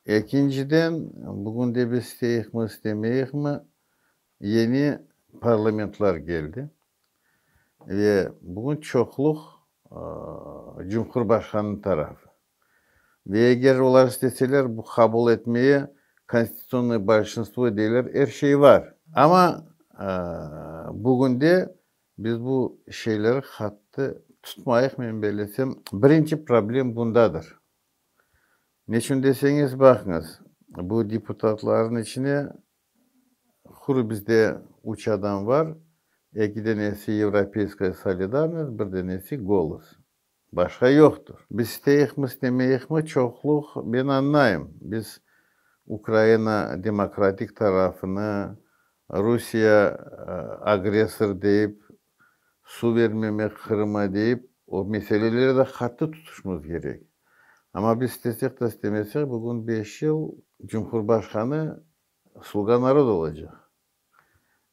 Ekinciden, bugün de biz isteyikmi, istemeyikmi, yeni parlamentler keldi. Ve bugün çoqluq Cumhurbaşqanıñ tarafı. Ve eger olar isteseler, bu qabul etmeye konstitutsionnoye большинство deyler, er şey bar. Amma bugünde biz bu şeyleri qattı tutmayıq, men bellesem, birinci problem bundadır. Neçün deseñiz, baqıñız, bu deputatlarnıñ içine quru bizde üç adam bar, eki denesi Европейская солидарность, bir denesi Голос. Başqa yoqtır. Biz isteyikmi, istemeyikmi, çoqluq, men añlayım, biz Ukraina demokratik tarafını, Rusiye agressor deyip. Suv bermemek Qırıma deyip, o meseleleri de qattı tutuşmız kerek. Amma biz istesek de, istemesek, bugün beş yıl Cumhurbaşqanı Sluga naroda olacaq.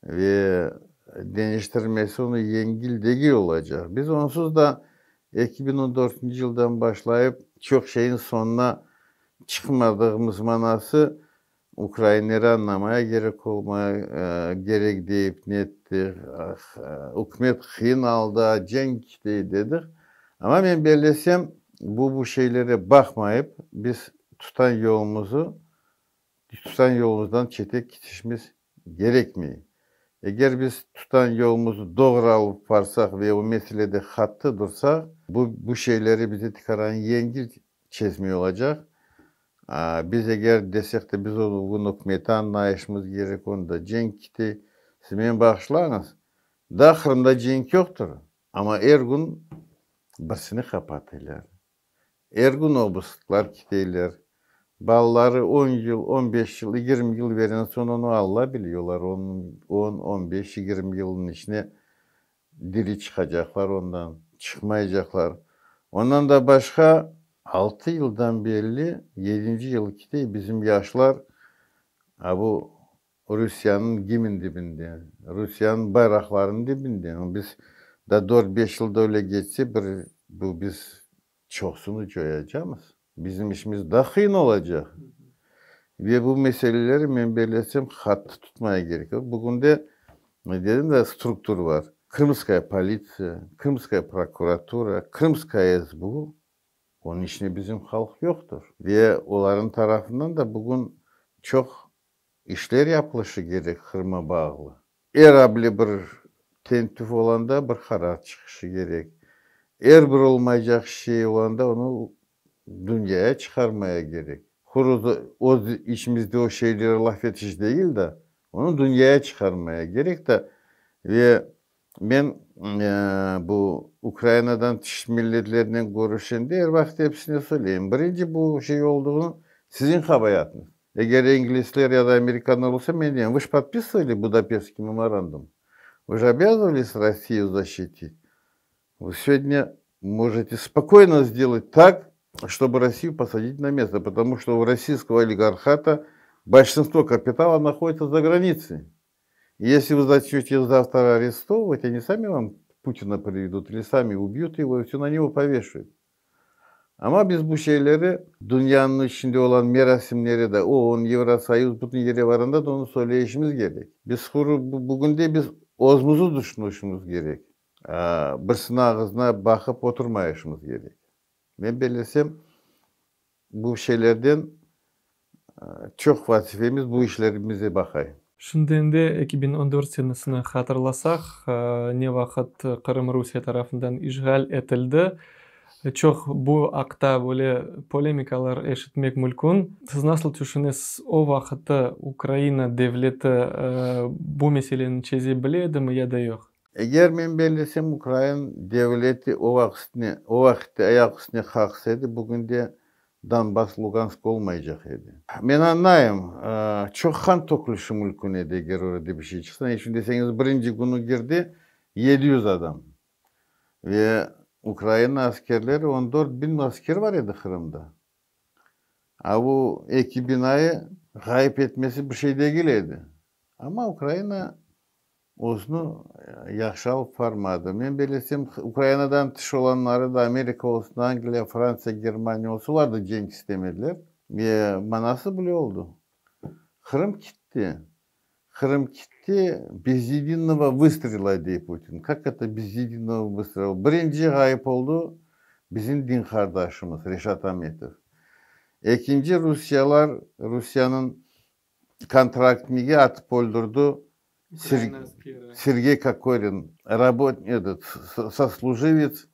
Ve deñiştirmesi onı yengil degil olacaq. Biz onsuz da 2014 yıldan başlayıp çoq şeyin soñuna çıqmadığımız manası ukrainleri añlamaya kerek olmay, kerek deyip nettik, ükümet qıyın alda, cenk dey dedik. Amma men bellesem, bu bu şeylere baqmayıp, biz tutan yolumızı, tutan yolumızdan çete ketişimiz kerekmey. Eger biz tutan yolumızı doğru alıp barsaq ve o meselede qattı dursaq, bu bu şeyleri bize tikaran yengil çezmey olacaq. Biz eger desek de, biz bugün ükümeti añlayışımız kerek, onda cenk kete, siz meni bağışlañız, da Qırımda cenk yoqtır, amma er kün birisini qapatıylar, er kün obısklar keteyler, balaları 10 yıl, 15 yıl, 20 yıl bergen soñ onı Alla bile, olar 10, 15, 20 yılnıñ içine diri çıqacaqlar ondan, çıqmaycaqlar. Ondan da başqa 6 yıldan berli, yedinci yıl kete, bizim yaşlar a bu Rusiyanıñ gimn dibinde, Rusiyanıñ bayraqlarınıñ dibinde. Biz da 4-5 yılda öyle geçse, bir bu biz çoqsını coyacamız. Bizim işimiz daa qıyın olacaq. Ve bu meseleleri men bellesem qattı tutmaya kerek. Bugün de dedim da struktura bar. Krımskaya politsiya, Krımskaya prokuratura, Krımskaya SBU. Onıñ içinde bizim halq yoqtır. Ve olarnıñ tarafından da bugün çoq işler yapılışı kerek Qırıma bağlı. Er able bir tentüv olanda bir qarar çıqışı kerek. Er bir olmaycaq şey olanda onı dünyaya çıqarmaya kerek. Quru öz içimizde o şeyleri laf etiş degil de, onı dünyaya çıqarmaya kerek de. Ve men bu Ukrainadan tış milletlernen körüşkende er vaqıt episine söyleyim. Birinci bu şey olduğunu siziñ qabaatıñız. Eger ingilisler ya da amerikanlar olsa, men deyim, вы ж подписывали Будапештский меморандум. Вы же обязывались Россию защитить. Вы сегодня можете спокойно сделать так, чтобы Россию посадить на место, потому что у российского олигархата большинство капитала находится за границей. Если вы начнете завтра арестовывать, они сами вам Путина приведут или сами убьют его и все на него повешают. Amma biz bu şeyleri dünyanıñ içinde olan merasimleri de, OON, Евросоюз, bütün yere varanda da onı söyleyişimiz kerek. Biz bugün de biz özümizni düşünüşimiz kerek. Birisiniñ ağızına baqıp oturmayışımız kerek. Men bellesem, bu şeylerden çoq vazifemiz bu işlerimize baqay. Şimdi endi 2014 senesini hatırlasaq, ne vaqıt Qırım Rusiye tarafından işğal etildi, çoq bu aqta böyle polemikalar eşitmek mümkün. Siz nasıl tüşünesiz, o vaqıtta Ukraina devleti bu meseleni çeze bile edimi ya da yoq? Eger men bellesem, ukrain devleti o vaqıtne, o vaqıtta ayaq üstüne qalqsa edi, bugün de Donbass, Lugansk olmaycaq edi. Men añlayım, çoq qan tökülişi mümkün edi, eger öyle bir şey çıqsa. Ne içün deseñiz, birinci künü kirdi 700 adam. Ve Ukraina askerleri 14 biñ asker bar edi Qırımda. A bu eki binayı ğayıp etmesi bir şey degil edi. Amma Ukraina özüni yahşı alıp barmadı. Men bellesem, Ukrainadan tış olanları da, Amerika olsun, Angliya, Fransiya, Germaniya olsun, olar da cenk istemediler. Ve manası bile oldı. Qırım gitti. Qırım gitti без единого выстрела, dey Putin. Как это без единого выстрела? Birinci ğayıp oldı bizim din qardaşımız Reşat Ametov. Ekinci Rusiyalar, Rusiyanıñ kontraktnigi atıp öldürdi Sergey Kokorin, работ, этот, сослуживец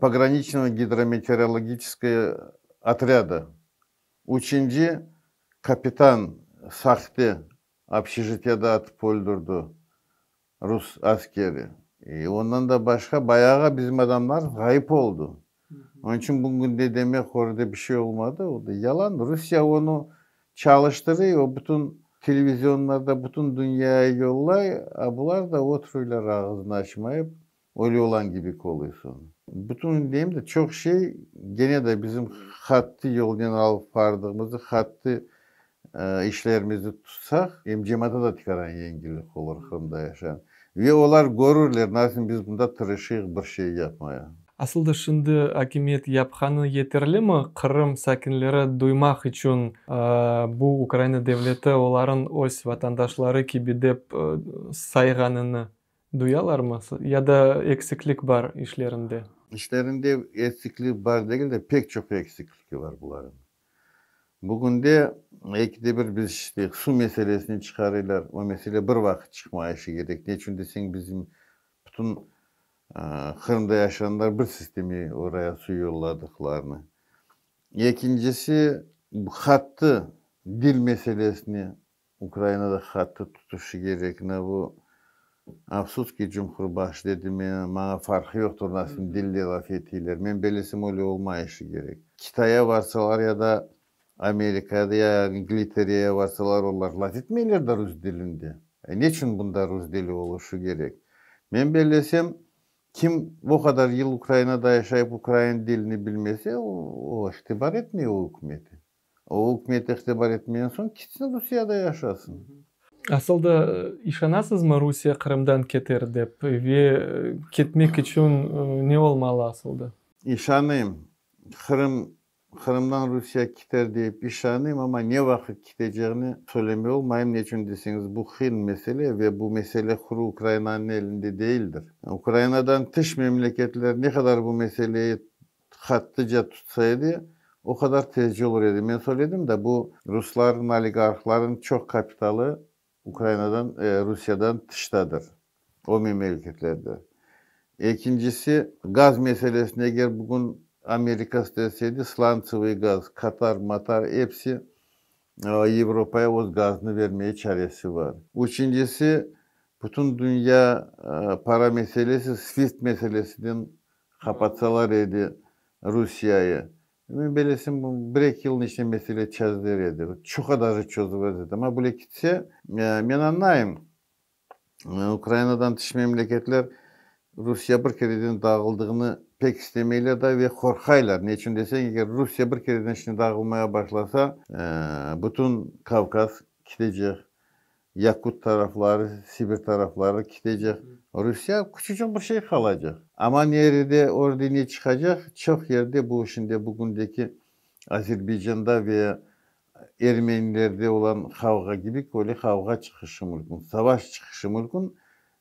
пограничного гидрометеорологического отряда. Üçünci kapitan sahte общежитияда atıp öldürdi rus askeri. E, ondan da başqa bayağı bizim adamlar ğayıp oldı. Onıñ içün bugün de demek orada bir şey olmadı. O da yalan. Rusiye onı çalıştırıyor, o bütün televizyonlarda bütün dünyaya yollay, a bular da oturıyorlar ağzını açmayıp. Öyle olan kibi oluysıñ. Bütün deyim de, çoq şey gene de bizim qattı yolnen alıp bardığımızı, qattı işlerimizni tutsaq, em cemaata da tikaran yengillik olur Qırımda yaşağan. Ve olar körürler, nasıl biz bunda tırışıyıq bir şey yapmaya. Asıl da şimdi akimiyet yapqanı yeterlimi Qırım sakinleri duymaq içün bu Ukraina devleti olarnıñ öz vatandaşları kibi dep sayğanını duyalarmı? Ya da eksiklik bar işlerinde? İşlerinde eksiklik bar degil de, pek çoq eksikligi bar bularnıñ. Bugünde ekide bir biz işte suv meselesini çıqarıylar. O mesele bir vaqıt çıqmayışı kerek. Neçün deseñ, bizim bütün Qırımda yaşağanlar bir sisteme oraya suv yolladıqlarını. Ekincisi, qattı dil meselesini Ukrainada qattı tutuşı kerek. Bu, afsus ki, Cumhurbaşı dedi, maña farqı yoqtır, nasıl dilde laf eteyler. Men bilesem, öyle olmayışı kerek. Kitaya varsalar ya da Amerikada ya İngiltereye varsalar, olar laf etmeyler da rus dilinde. Neçün bunda rus dili oluşı kerek? Men bilesem, kim o qadar yıl Ukrainada yaşayıp ukrain dilini bilmese, o itibar etmey o ükümeti. O ükümet itibar etmegen soñ, ketsin Rusiyada yaşasın. Asıl da işanasızmı Rusiye Qırımdan keter dep ve ketmek içün ne olmalı asıl da? İşanayım. Qırım, Qırımdan Rusiye keter dep işanayım, amma ne vaqıt ketecegini söylemey olmayım. Neçün deseñiz, bu qıyın mesele ve bu mesele quru Ukrainanıñ elinde değildir. Ukrainadan tış memleketler ne qadar bu meseleyi qattıca tutsa edi, o qadar tezce olur edi. Men söyledim de, bu rusların, oligarhların çoq kapitalı Ukrainadan, Rusiyadan tıştadır. O memleketlerde. Ekincisi, gaz meselesine eger bugün Amerika isteseydi, сланцевый gaz, Katar, Matar, episi Avropaya öz gazını vermeye çaresi var. Üçüncisi, bütün dünya para meselesi, SWIFT meselesinden qapatsalar edi Rusiyayı. Men bilesem, bir-eki yılnıñ içinde mesele çezilir edi. Çoq даже çözülür edi. Amma böyle ketse, men añlayım, Ukrainadan tış memleketler Rusiye bir kereden dağıldığını pek istemeyler da ve qorqaylar. Neçün deseñ, eger Rusiye bir kereden şimdi dağılmaya başlasa, bütün Kavkaz ketecek, Yakut tarafları, Sibir tarafları ketecek. Rusiye küçücük bir şey qalacaq. Amma nerede orada ne çıqacaq? Çoq yerde bu şimdi bugündeki Azerbaycanda ve Ermenilerde olan qavğa kibi öyle qavğa çıqışı mümkün, savaş çıqışı mümkün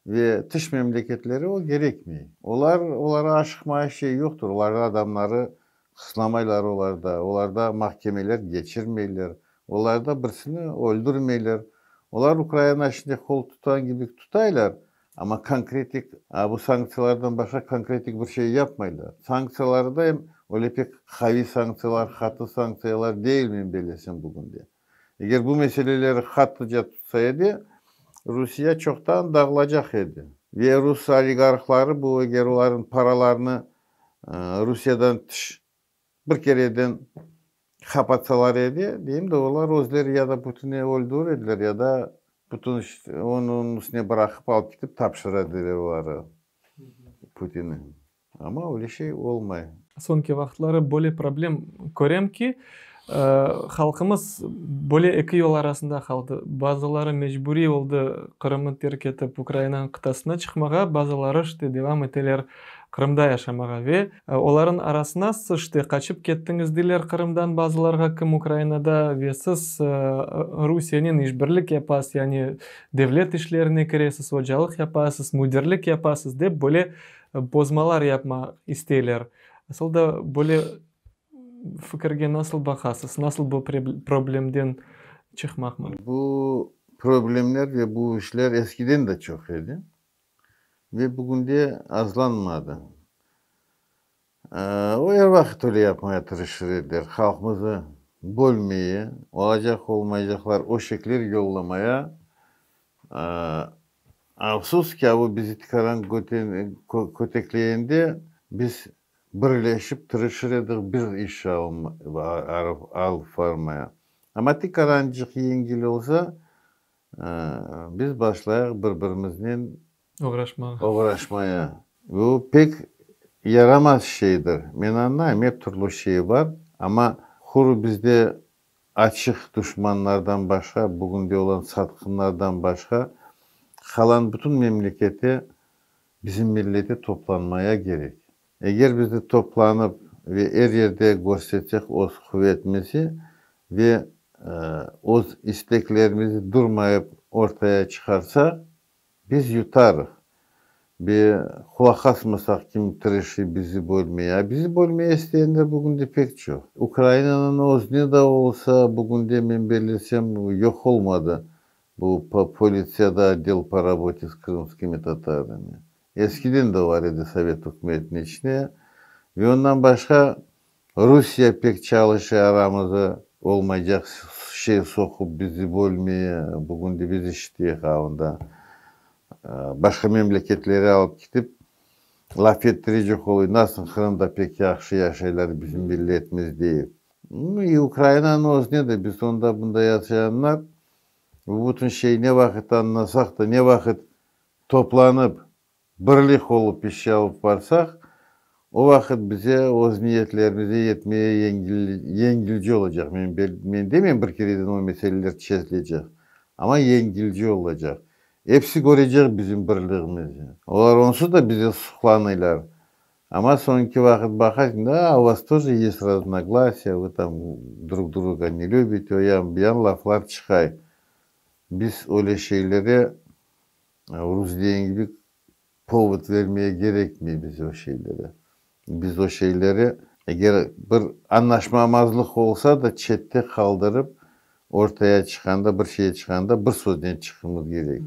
ve tış memleketleri o gerekmey. Olar, olara aşıqmaya şey yoqtır. Olarda adamları qıslamaylar olarda, olarda mahkemeler geçirmeyler, olarda birisini öldürmeyler. Olar Ukraina şimdi qol tutan kibi tutaylar, amma konkretik bu sanktsiyalardan başqa konkretik bir şey yapmaylar. Sanktsiyaları da em öyle pek qaviy sanktsiyalar, qattı sanktsiyalar değil men bilesem bugünde. Eger bu meseleleri qattıca tutsa edi, Rusiye çoqtan dağılacaq edi. Ve rus oligarhları bu eger olarnıñ paralarını Rusiyadan tış bir kereden qapatsalar edi, deyim de, olar özleri ya da Putinni öldürir ediler, ya da bütün onıñ üstüne bıraqıp alıp ketip tapşıra ediler oları Putinni. Amma öyle şey olmay. Soñki vaqıtları böyle problem körem ki, halqımız böyle eki yol arasında qaldı. Bazıları mecburiy oldı Qırımnı terk etip Ukrainanıñ qıtasına çıqmağa, bazıları işte devam eteler Qırımda yaşamağa. Ve olarnıñ arasına siz işte qaçıp kettiñiz deyler Qırımdan bazılarğa, kim Ukrainada, ve siz Rusiyenen işbirlik yapasız, yani devlet işlerine kiresiz, ocalıq yapasız, müdirlik yapasız dep böyle bozmalar yapmaq isteyler. Asıl da böyle fikirge nasıl baqasız? Nasıl bu problemden çıqmaq mümkün? Bu problemler ve bu işler eskiden de çoq edi ve bugün de azlanmadı. O er vaqıt öyle yapmaya tırışır ediler. Halqımıznı bölmeye, olacaq olmayacaqlar öşekler yollamaya. Afsus ki, bu bizi tikaran kötekleyende biz birleşip tırışır edik bir iş alıp varmaya. Amma tikarancıq yengil olsa, biz başlayıq bir-birimiznen oğraşmağa. Oğraşmaya. Bu pek yaramaz şeydir. Men añlayım, ep türlü şey bar, amma quru bizde açıq duşmanlardan başqa, bugünde olan satqınlardan başqa, qalan bütün memlekete, bizim millete toplanmaya kerek. Eger bizde toplanıp ve er yerde körsetsek öz quvetimizi ve öz isteklerimizi durmayıp ortaya çıqarsaq, biz yutarıq. Ve qulaq asmasaq kim tırışıy bizi bölmeye. A bizi bölmeye isteyenler bugünde pek çoq. Ukrainanıñ özüne de olsa, bugünde men bellesem yoq olmadı bu politsiyada otdel po rabote s krımskimi tatarami. Eskiden de bar edi sovet ükümetiniñ içine. Ve ondan başqa Rusiye pek çalışa aramıza olmaycaq şey soqup bizi bölmeye, bugünde biz işiteyik onda başqa memleketlere alıp ketip laf ettirecek oluy, nasıl Qırımda pek yahşı yaşaylar bizim milletimiz deyip. И Ukrainanıñ özüne de biz onda bunda yaşayanlar bu bütün şey ne vaqıt añlasaq da, ne vaqıt toplanıp birlik olıp iş alıp barsaq, o vaqıt bize öz niyetlerimize yetmeye yengilce olacaq. Men demeyim bir kereden o meseleler çezilecek, amma yengilce olacaq. Episi körecek bizim birligimizni. Olar onsuz da bize suqlanırlar. Amma soñki vaqıt baqasıñ, da, у вас тоже есть разногласия, вы там друг друга не любите, o yan bu yan laflar çıqay. Biz öyle şeylere, rus degen kibi, povod vermeye kerekmey biz o şeylere. Biz o şeyleri, eger bir añlaşmamazlıq olsa da, çette qaldırıp, ortaya çıqqanda, bir şey çıqqanda bir söznen çıqmamız kerek.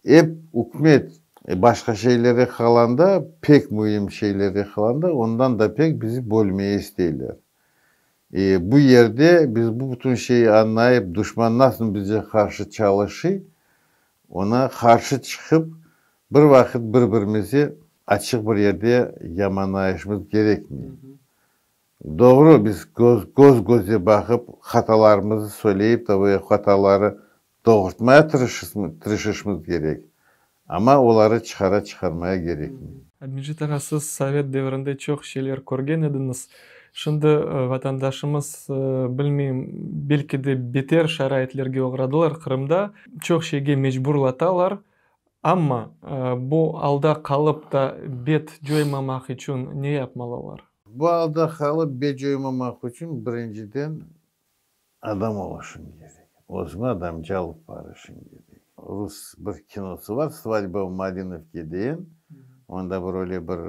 Ep ükümet başqa şeylere qalanda, pek müim şeylere qalanda, ondan da pek bizi bölmeye isteyler. Bu yerde biz bu bütün şeyi añlayıp, duşman nasıl bize qarşı çalışıy, oña qarşı çıqıp, bir vaqıt bir-birimizi açıq bir yerde yamanayışımız kerekmey. Doğru, biz köz közge baqıp, hatalarımızı söyleyip, tabi hataları doğurtmaya tırışışımız kerek. Amma oları çıqara çıqarmaya kerekmey. Abmecit ağa, siz sovet devrinde çoq şeyler körgen ediñiz. Şimdi vatandaşımız, bilmeyim, belki de beter şaraitlerge oğradılar Qırımda. Çoq şeyge mecburlatalar. Amma bu alda qalıp da bet coymamaq içün ne yapmalılar? Bu alda qalıp bet coymamaq içün birinciden adam oluşıñ kerek. Özüñi adamca alıp barışıñ kerek. Rus bir kinosı bar, Svadba v Malinovке degen. Onda bir öyle bir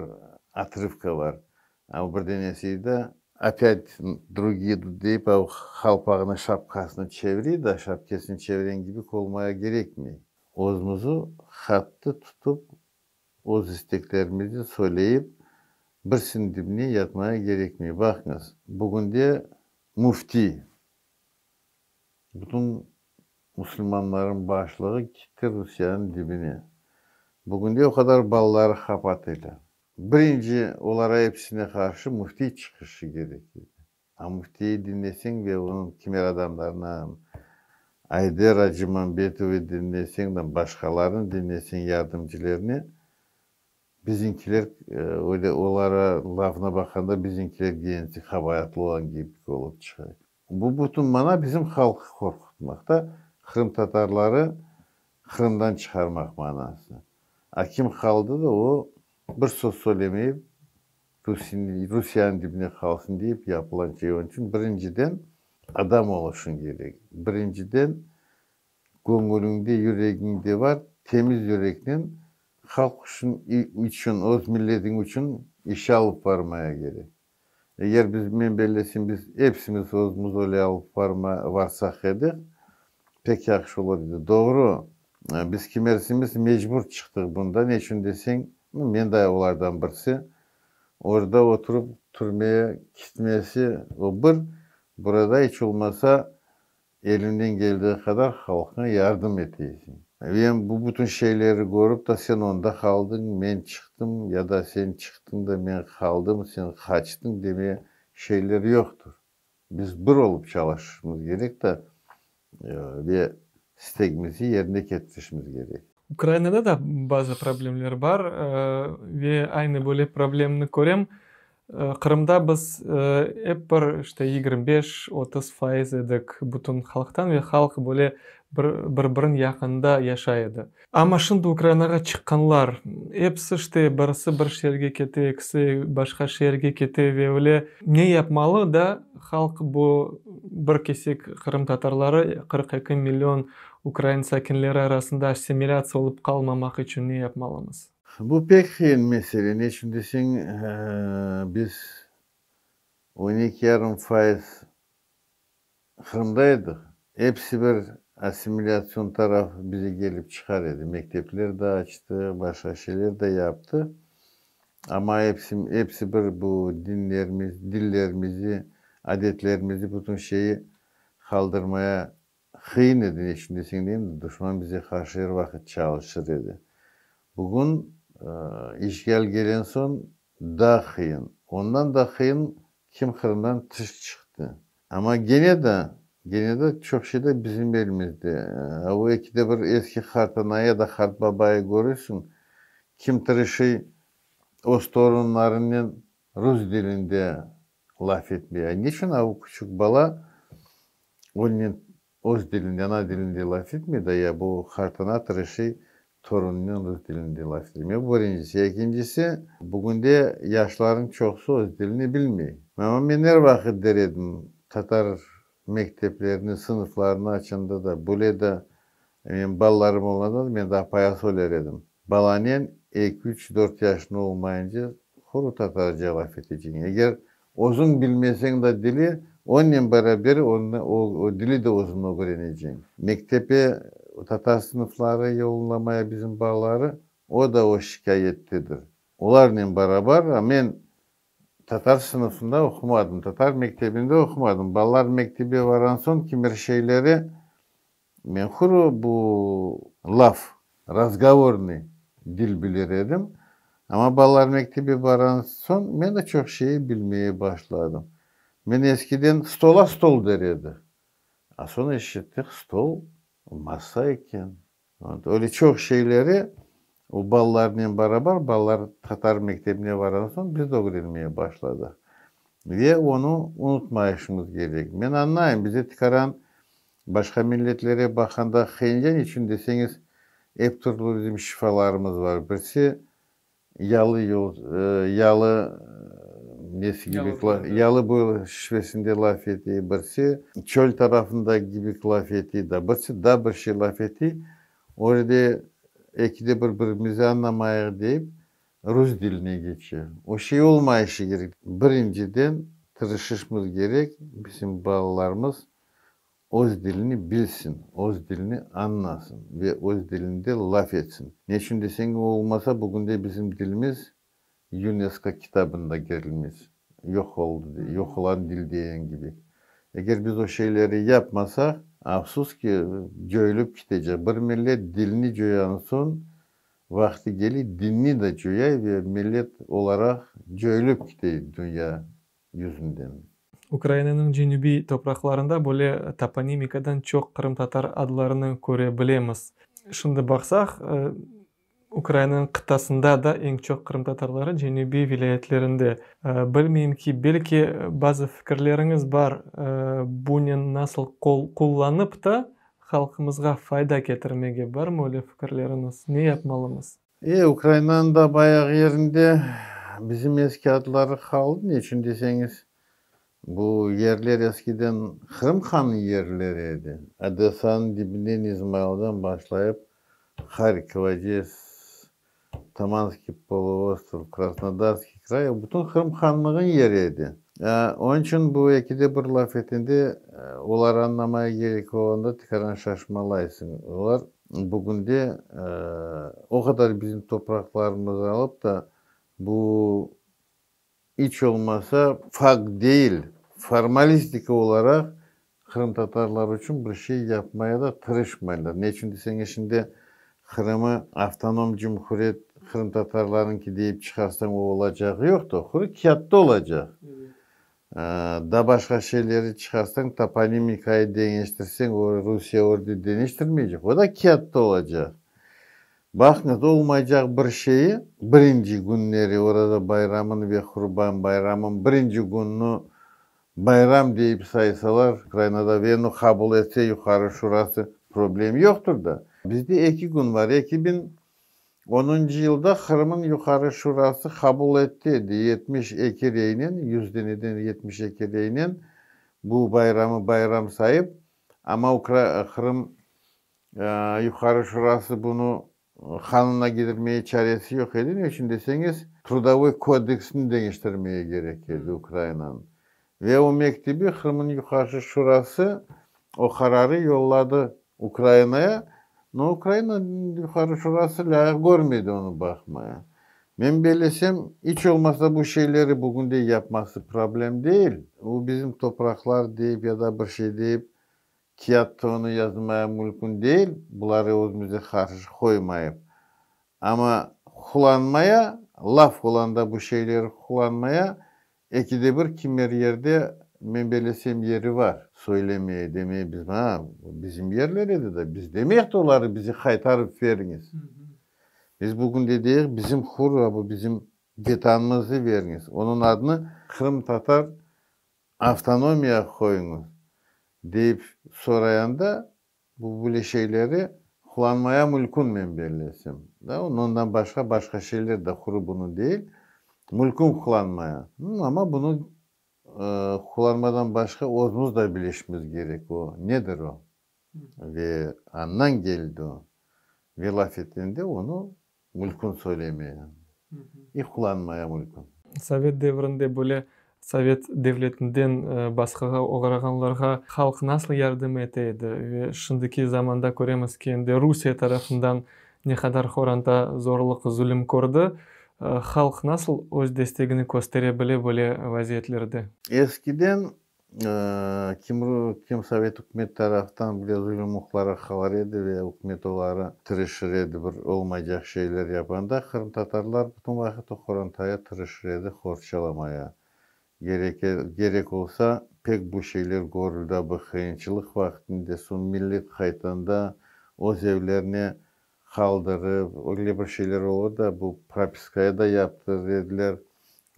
otrıvka bar. A bir denesi da опять другие deyip, qalpağını, şapkasını çeviriy da, şapkasını çeviren kibi olmaya kerekmey. Özümüzü qattı tutıp, öz isteklerimizni söyleyip, birisiniñ dibine yatmaya kerekmey. Baqıñız, bugünde müfti, bütün musulmanlarnıñ başlığı ketti Rusiyeniñ dibine. Bugünde o qadar balaları qapatıylar. Birinci olara episine qarşı müfti çıqışı kerek edi. A müftiyi diñleseñ ve onıñ kimer adamlarına, Ayder Acimambetovı diñleseñ da, başqalarını diñleseñ, yardımcılarını, bizimkiler öyle olara lafına baqqanda bizimkiler gençlik qabaatlı olğan kibi olıp çıqa. Bu bütün mana bizim halqı qorqutmaqta, qırımtatarları Qırımdan çıqarmaq manası. A kim qaldı da, o bir söz söylemeyip, Rusiyeniñ dibine qalsın deyip yapılan şey. Onıñ içün birinciden adam oluşıñ kerek. Birinciden göñüliñde, yüregiñde bar temiz yüreknen halq içün, öz milletiñ içün iş alıp barmaya kerek. Eger biz, men bellesem, biz epsimiz özümiz öyle alıp barsaq edik, pek yahşı olur edi. Doğru, biz kimersimiz mecbur çıqtıq bundan. Ne içün deseñ, men de olardan birisi. Orada oturıp türmeye ketmesi o bir, burada iç olmasa elinden keldiği qadar halqına yardım etesiñ. Ve bu bütün şeyleri körip da sen onda qaldıñ, men çıqtım, ya da sen çıqtıñ da men qaldım, sen qaçtıñ deme şeyler yoqtır. Biz bir olıp çalışışımız kerek da ve istegimizni yerine ketirişimiz kerek. Ukrainada da bazı problemler bar ve aynı böyle problemni körem. Qırımda biz ep bir işte 25, 30% edik bütün halqtan ve halq böyle bir-biriniñ yaqınında yaşay edi. Amma şimdi Ukrainağa çıqqanlar, episi işte birisi bir şeerge kete, ekisi başqa şeerge kete ve öyle ne yapmalı da halq bu bir kesek qırımtatarları 42 million ukrain sakinleri arasında assimilâtsiya olıp qalmamaq içün ne yapmalımız? Bu pek qıyın mesele. Ne içün deseñ, biz 12,5% Qırımda edik. Episi bir assimilâtsion taraf bize kelip çıqar edi. Mektepler de açtı, başqa şeyler de yaptı. Amma episi, episi bir bu dinlerimiz, dillerimizi, adetlerimizi, bütün şeyi qaldırmaya qıyın edi. Ne içün deseñ, deyim, duşman bize qarşı er vaqıt çalışır edi. Bugün işğal gelen soñ daa qıyın. Ondan da qıyın, kim Qırımdan tış çıqtı. Amma gene de, gene de çoq şey de bizim elimizde. O ekide bir eski qartana ya da qartbabayı körürsüñ, kim tırışıy öz torunlarınen rus dilinde laf etmeye. Niçün o küçük bala onen öz dilinde, ana dilinde laf etmey da, ya bu qartana tırışıy torunınen rus dilinde laf etmeye? Bu birincisi. Ekincisi, bugünde yaşlarnıñ çoqusı öz dilini bilmey. Amma men er vaqıt der edim, tatar mekteplerini, sınıflarını açanda da, böyle de men balalarım olğanda da men daa paya söyler edim. Balanen eki, üç, dört yaşında olmayınca quru tatarca laf eteceñ. Eger özüñ bilmeseñ da dili, onnen beraber onı, o, dili de özüñ ögreneceñ. Mektepe tatar sınıfları yollamaya bizim balaları, o da o şikâyettedir. Olarnen beraber, men tatar sınıfında oqumadım, tatar mektebinde oqumadım. Balalar mektebe barğan soñ kimer şeyleri men quru bu laf, razgovornıy dil bilir edim. Amma balalar mektebe barğan soñ men de çoq şeyi bilmeye başladım. Men eskiden stola stol der edi. A soñ eşittik, stol masa eken. Öyle çoq şeyleri o balalarnen beraber, balalar tatar mektebine barğan soñ biz de ögrenmeye başladıq. Ve onı unutmayışımız kerek. Men añlayım, bize tikaran başqa milletlere baqqanda qıyınca, niçün deseñiz, ep türlü bizim şifalarımız var. Birisi yalı yol, yalı nesi kibi, yalı boyu şivesinde laf ete, birisi çöl tarafında kibi laf ete, da birisi da bir şey laf ete. O yerde ekide bir birimizni añlamayıq deyip, rus diline keçe. O şey olmayışı kerek. Birinciden tırışışmız kerek, bizim balalarımız öz dilini bilsin, öz dilini añlasın ve öz dilinde laf etsin. Ne içün deseñ, o olmasa, bugünde bizim dilimiz UNESCO kitabında kirilmez. Yoq oldı, yoq olan dil degen kibi. Eger biz o şeyleri yapmasaq, afsus ki, coyulıp ketecek. Bir millet dilini coyğan soñ, vaqtı kele, dinni de coyay ve millet olaraq coyulıp kete dünya yüzünden. Ukrainanıñ cenübiy topraqlarında böyle toponimikadan çoq qırımtatar adlarını köre bilemiz. Şimdi baqsaq, Ukrainanıñ qıtasında da eñ çoq qırımtatarları cenübiy vilâyetlerinde. Bilmeyim ki, belki bazı fikirleriñiz bar, bunen nasıl qullanıp ta halqımızğa fayda ketirmege, barmı öyle fikirleriñiz? Ne yapmalımız? Ukrainanıñ da bayağı yerinde bizim eski adları qaldı. Ne içün deseñiz, bu yerler eskiden Qırım hanıñ yerleri edi. Odessanıñ dibinden İzmaildan başlayıp Harkov, Odes, Tamanskiy poluostrov, Krasnodarskiy kray, bütün Qırım hanlığıñ yeri edi. Onıñ içün bu ekide bir laf etende, olar añlamaya kerek olğanda tikaran şaşmalaysıñ. Olar bugünde o qadar bizim topraqlarımızı alıp da, bu iç olmasa fakt değil, formalistika olaraq qırımtatarlar içün bir şey yapmaya da tırışmaylar. Ne içün deseñiz, şimdi Qırımı avtonom cumhuriyet qırımtatarlarıñki deyip çıqarsañ, o olacağı yoq da, quru kâğıtta olacaq. Da başqa şeyleri çıqarsañ, toponimikayı deñiştirseñ, o Rusiye orada deñiştirmeycek, o da kâğıtta olacaq. Baqıñız, olmaycaq bir şeyi, birinci künleri Oraza bayramını ve Qurban bayramın birinci kününi bayram deyip saysalar Ukrainada ve onı qabul etse Yuqarı Şurası, problem yoqtır da. Bizde eki kün var. 2010-cı yılda Qırımnıñ Yuqarı Şurası qabul etti edi 72 reynen, 100 deneden 72 reynen bu bayramı bayram sayıp, amma Qırım Yuqarı Şurası bunı qanunğa kirdirmege çaresi yoq edi. Ne içün deseñiz, Trudovoy kodeksini deñiştirmege kerek edi Ukrainanıñ. Ve o mektebi Qırımnıñ Yuqarı Şurası o qararı yolladı Ukrainaya, no Ukraina Yuqarı Şurası lâyıq körmedi onı baqmaya. Men bellesem, iç olmasa bu şeyleri bugünde yapması problem değil. O bizim topraqlar deyip ya da bir şey deyip, kâğıtta onı yazmaya mümkün değil, buları özümüzde qarşı qoymayıp. Amma qullanmaya, laf olanda bu şeyleri qullanmaya, ekide bir kimer yerde, men bellesem, yeri var. Söylemeye, demeye biz, ha, bizim yerler edi da, biz demeyik de oları bizi qaytarıp veriñiz. Biz bugün de deyik, bizim hür, bu bizim vetanımızı veriñiz. Onıñ adını Qırımtatar avtonomiya qoyuñız deyip sorayanda, bu böyle şeyleri qullanmaya mümkün men bellesem. Da, ondan başqa başqa şeyler de quru bunı değil, mümkün qullanmaya. Amma bunı qullanmadan başqa özümüz de bilişimiz kerek o. Nedir o? Ve andan keldi o. Ve laf etkende onı mümkün söylemeye. İ qullanmaya mümkün. Sovet devrinde böyle Sovet devletinden basqığa oğrağanlarğa halq nasıl yardım ete edi? Ve şimdiki zamanda köremiz ki, endi Rusiye tarafından ne qadar qoranta zorluq, zulüm kördi. Halq nasıl öz destegini köstere bile böyle vaziyetlerde? Eskiden kim, kim Sovet ükümet taraftan bile zulümlıqlara qalar edi ve ükümet oları tırışır edi bir olmaycaq şeyler yapanda, qırımtatarlar bütün vaqıt o qorantaya tırışır edi qorçalamaya. Gerek, gerek olsa, pek bu şeyler körüldi bu qıyınçılıq vaqtında, soñ millet qaytanda öz evlerine qaldırıp, öyle bir şeyler oldı da, bu propiskaya da yaptırır ediler,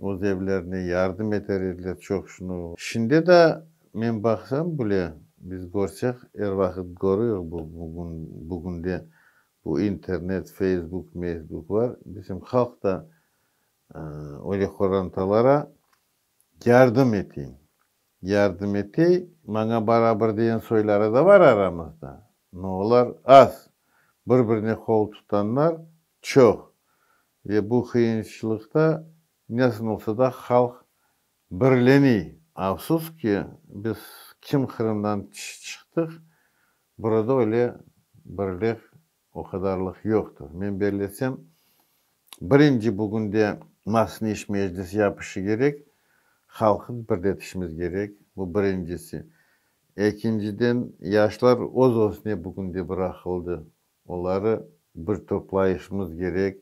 öz evlerine yardım eter ediler çoq şunu. Şimdi de men baqsam bile, biz körsek, er vaqıt körüyoruz bu bugün, bugünde bu internet, Facebook, Meyzbuk var. Bizim halq da öyle qorantalara yardım eteyim. Yardım etey, maña barabar degen soyları da var aramızda. No olar az. Bir-birine qol tutanlar çoq. Ve bu qıyınçılıqta nasıl olsa da halq birleniy. Afsus ki, biz kim Qırımdan çıqtıq, burada öyle birlik o qadarlıq yoqtır. Men bellesem, birinci bugünde nasıl iş meclis yapışı kerek, halqı birletişimiz kerek, bu birincisi. Ekinciden, yaşlar öz-özüne bugünde bıraqıldı. Oları bir toplayışımız kerek.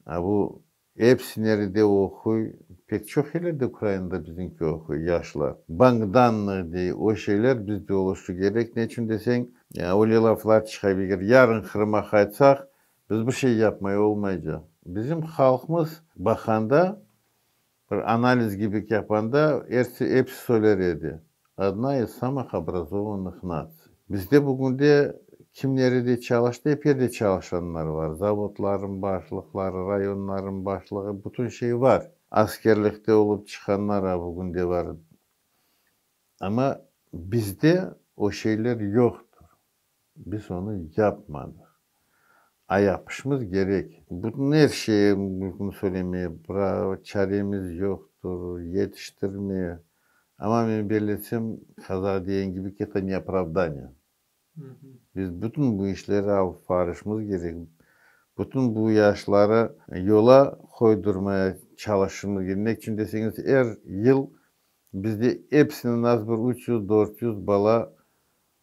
A bu episi nerede oquy, pek çoq yerlerde Ukrainada bizimki oquy yaşlar. Bank данных dey, o şeyler bizde oluşu kerek. Ne içün deseñ, öyle laflar çıqa, eger yarın Qırımğa qaytsaq, biz bir şey yapmay olmaycaq. Bizim halqımız baqanda, bir analiz kibi yapqanda, episi söyler edi. Одна из самых образованных наций. Bizde bugünde kim nerede çalıştı, ep yerde çalışanlar var. Zavodların başlıqları, rayonların başlığı, bütün şey var. Askerlikte olıp çıqqanlar bugünde var. Amma bizde o şeyler yoqtır. Biz onı yapmadıq. A yapışımız kerek. Bütün er şeyi mümkün söylemeye, çaremiz yoqtır, yetiştirmeye. Amma men bellesem, qazaq degen kibi, это не оправдание. Biz bütün bu işleri alıp barışımız kerek. Bütün bu yaşları yola qoydurmaya çalışışımız kerek. Ne içün deseñiz, er yıl bizde episinen az bir 300-400 bala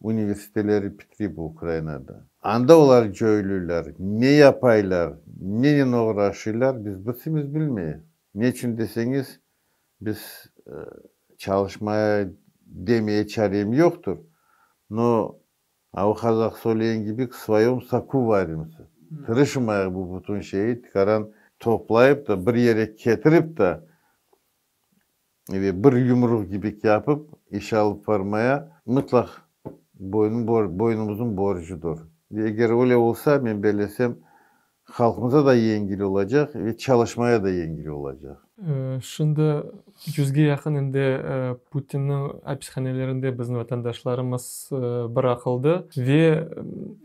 universitetleri bitirip Ukrainada. Anda olar coyulırlar, ne yapaylar, nenen oğraşırlar, biz birsimiz bilmeyik. Ne içün deseñiz, biz çalışmaya demeye çarem yoqtır. Но, а o qazaq söylegen kibi, в своем соку варимся. Tırışmayıq bu bütün şeyi tikaran toplayıp da bir yere ketirip da ve bir yumruq kibi yapıp iş alıp barmaya mıtlaq boynumıznıñ borcudır. Ve eger öyle olsa, men bellesem, halqımıza da yengil olacaq ve çalışmaya da yengil olacaq. Şimdi yüzge yaqın endi Putinniñ apishanelerinde bizim vatandaşlarımız bıraqıldı ve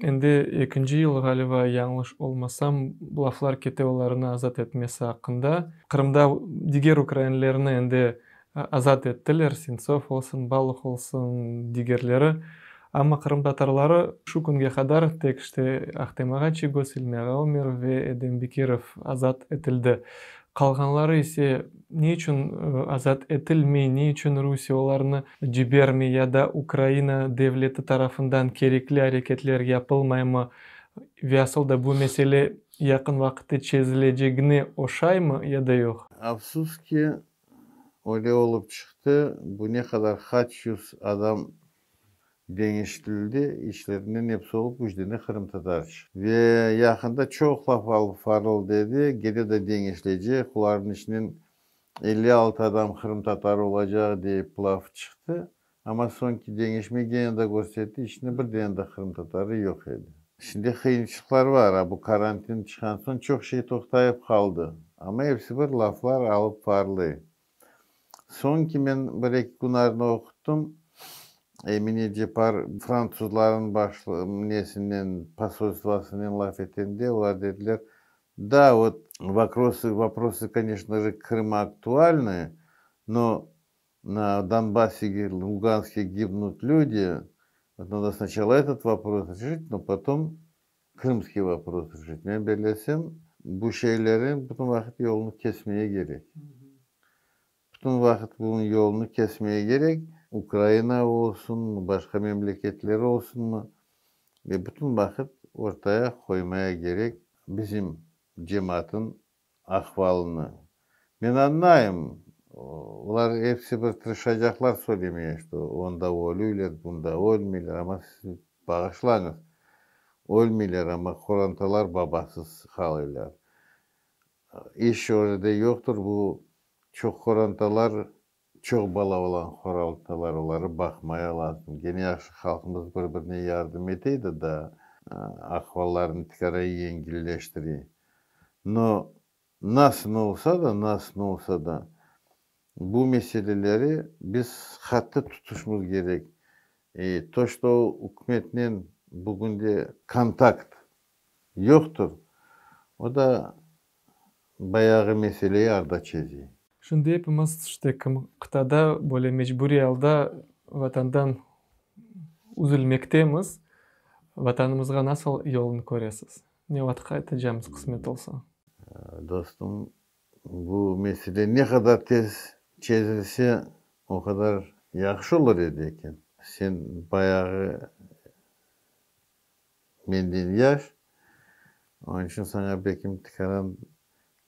endi ekinci yıl, ğaliba, yañlış olmasam, laflar kete olarnı azat etmesi aqqında. Qırımda diger ukrainlerni endi azat ettiler, Sentsov olsun, Baluh olsun, digerleri. Amma qırımtatarları şu künge qadar tek işte Ahtem ağa Çiygoz, İlmi ağa Ümerov ve Edem Bekirov azat etildi. Qalğanları ise ne içün azat etilmey, ne içün Rusiye olarnı cibermey ya da Ukraina devleti tarafından kerekli areketler yapılmaymı ve asıl da bu mesele yaqın vaqıtta çezilecegine oşaymı ya da yoq? Afsus ki, öyle olıp çıqtı, bu ne qadar qaç yüz adam deñiştirildi, içlerinden episi olıp üç dane qırımtatar çıqtı. Ve yaqında çoq laf alıp varıldı edi, gene de deñişilecek, olarnıñ içinden 56 adam qırımtatar olacaq deyip laf çıqtı. Amma soñki deñişme gene de körsetti, içinde bir dane de qırımtatarı yoq edi. Şimdi qıyınçılıqlar bar, a bu karantin çıqqan soñ çoq şey toqtayıp qaldı. Amma episi bir laflar alıp varıldı. Soñki men bir-eki kün ardı oquttım, Emine Cepar fransızlarnıñ başlı nesinden, posolstvosınen laf etende, olar dediler, da, вот вопросы, вопросы, конечно же, Крыма актуальны, но на Донбассе, Луганске гибнут люди, вот надо сначала этот вопрос решить, но потом крымский вопрос решить. Men bellesem, bu şeylerin bütün vaqıt yolunu kesmeye kerek. Bütün vaqıt bunıñ yolunu kesmeye kerek. Ukraina olsun, başqa memleketler olsunmı, ve bütün vaqıt ortaya qoymaya kerek bizim cemaatın ahvalını. Men añlayım, olar episi bir tırışacaqlar söylemeye, что onda ölüyler, bunda ölmeyler, amma siz bağışlañız, ölmeyler, amma qorantalar babasız qalırlar. İş orada yoqtır, bu çoq qorantalar, çoq bala olan qorantalar, oları baqmaya lazım. Gene yahşı halqımız bir-birine yardım eteydi da, ahvallarını tekrar yengilleştire. Но nasıl olsa da, nasıl olsa da, bu meseleleri biz qattı tutuşumuz kerek. И то, что ükümetnen bugünde kontakt yoqtır, o da bayağı meseleyi arda çeze. Şimdi epimiz işte kim qıtada böyle mecburiy alda vatandan üzülmektemiz. Vatanımızğa nasıl yolun köresiz? Ne vaqıt qaytacağımız qısmet olsa? Dostum, bu mesele ne qadar tez çezilse, o qadar yahşı olur edi eken. Sen bayağı menden yaş, onıñ içün saña belkim tikaran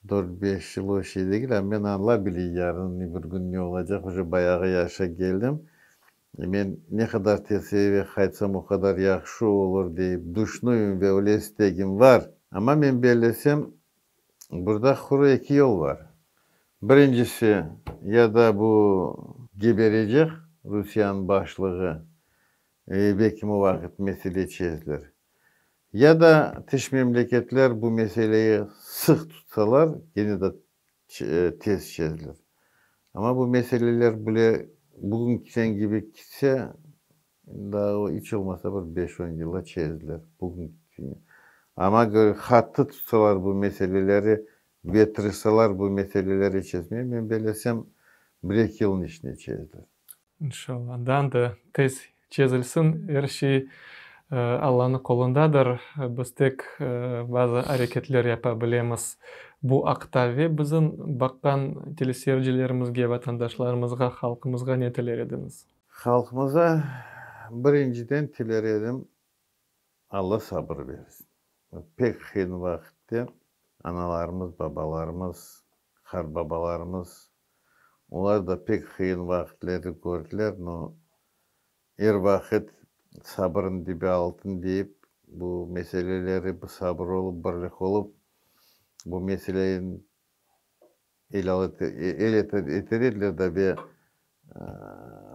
4-5 yıl o şey degil, amma men añlay bileyim yarın bir kün ne olacaq, уже bayağı yaşa keldim. Men ne qadar tez eve qaytsam, o qadar yahşı olur deyip düşünüyüm ve öyle istegim bar. Amma men bellesem, burada quru eki yol bar. Birincisi, ya da bu geberecek Rusiyanıñ başlığı, belki o vaqıt mesele çezilir. Ya da tış memleketler bu meseleyi sıq tutsalar, gene de tez çezilir. Amma bu meseleler bile bugünkiden kibi kitse, daa iç olmasa bir 5-10 yıla çezilir. Bugün. Amma qattı tutsalar bu meseleleri ve tırışsalar bu meseleleri çezmeye, men bellesem, bir-eki yılnıñ içinde çezilir. İnşallah. Andan da tez çezilsin. Er şey Allanıñ qolundadır. Biz tek bazı areketler yapa bilemiz bu aqta. Ve bizim baqqan teleseyircilerimizge, vatandaşlarımızğa, halqımızğa ne tiler ediñiz? Halqımıza birinciden tiler edim, Alla sabır bersin. Pek qıyın vaqıtta analarımız, babalarımız, qartbabalarımız, olar da pek qıyın vaqıtları kördiler, но er vaqıt sabırın dibi altın deyip. Bu meseleleri bir sabır olıp, birlik olıp, bu meseleni el eter ediler da ve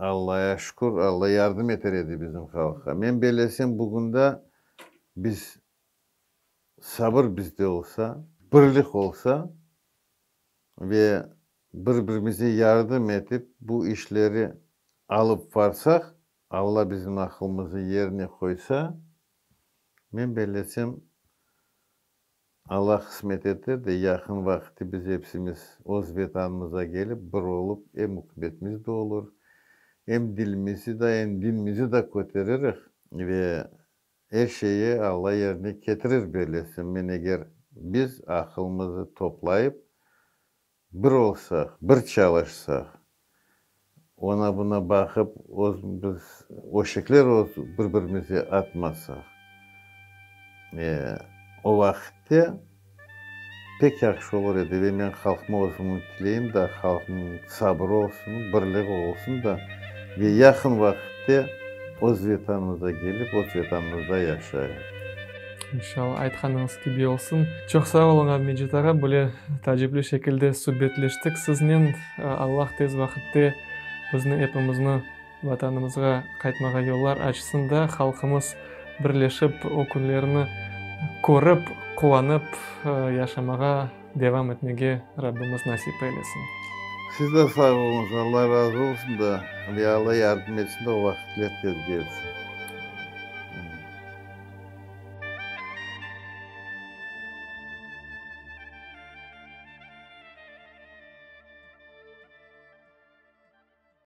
Allaya şükür, Alla yardım eter edi bizim halqqa. Men bellesem, bugün da biz sabır bizde olsa, birlik olsa ve bir-birimize yardım etip bu işleri alıp varsaq, Alla bizim aqılımızı yerine qoysa, men bellesem, Alla qısmet eter de, yaqın vaqıtte biz epsimiz öz Vetanımıza kelip, bir olıp, em ükümetimiz de olur, em dilimizi da, em dinimizi da köteririk ve er şeyi Alla yerine ketirir, bellesem men, eger biz aqılımızı toplayıp, Bir olsaq, bir çalışsaq, ona-buna baqıp, öz biz öşekler öz bir-birimize atmasaq, e, o vaqitte pek yahşı olur edi ve men halqıma özümniñ tileyim da, halqımnıñ sabırı olsun, birliği olsun da ve yaqın vaqitte öz Vetanımıza kelip, öz Vetanımızda yaşayıq. İnşallah, aytqanıñız kibi olsun. Çoq sağ oluñ, Abmecit ağa, böyle taacipli şekilde subetleştik siznen. Allah tez vaqıtte bizni epimizni Vatanımızğa qaytmağa yollar açsın da, halqımız birleşip o künlerni körip, quvanıp yaşamağa devam etmege Rabbimiz nasip eylesin. Siz de sağ oluñız, Alla razı olsun da, ve Alla yardım etsin de o vaqıtler tez kelsin.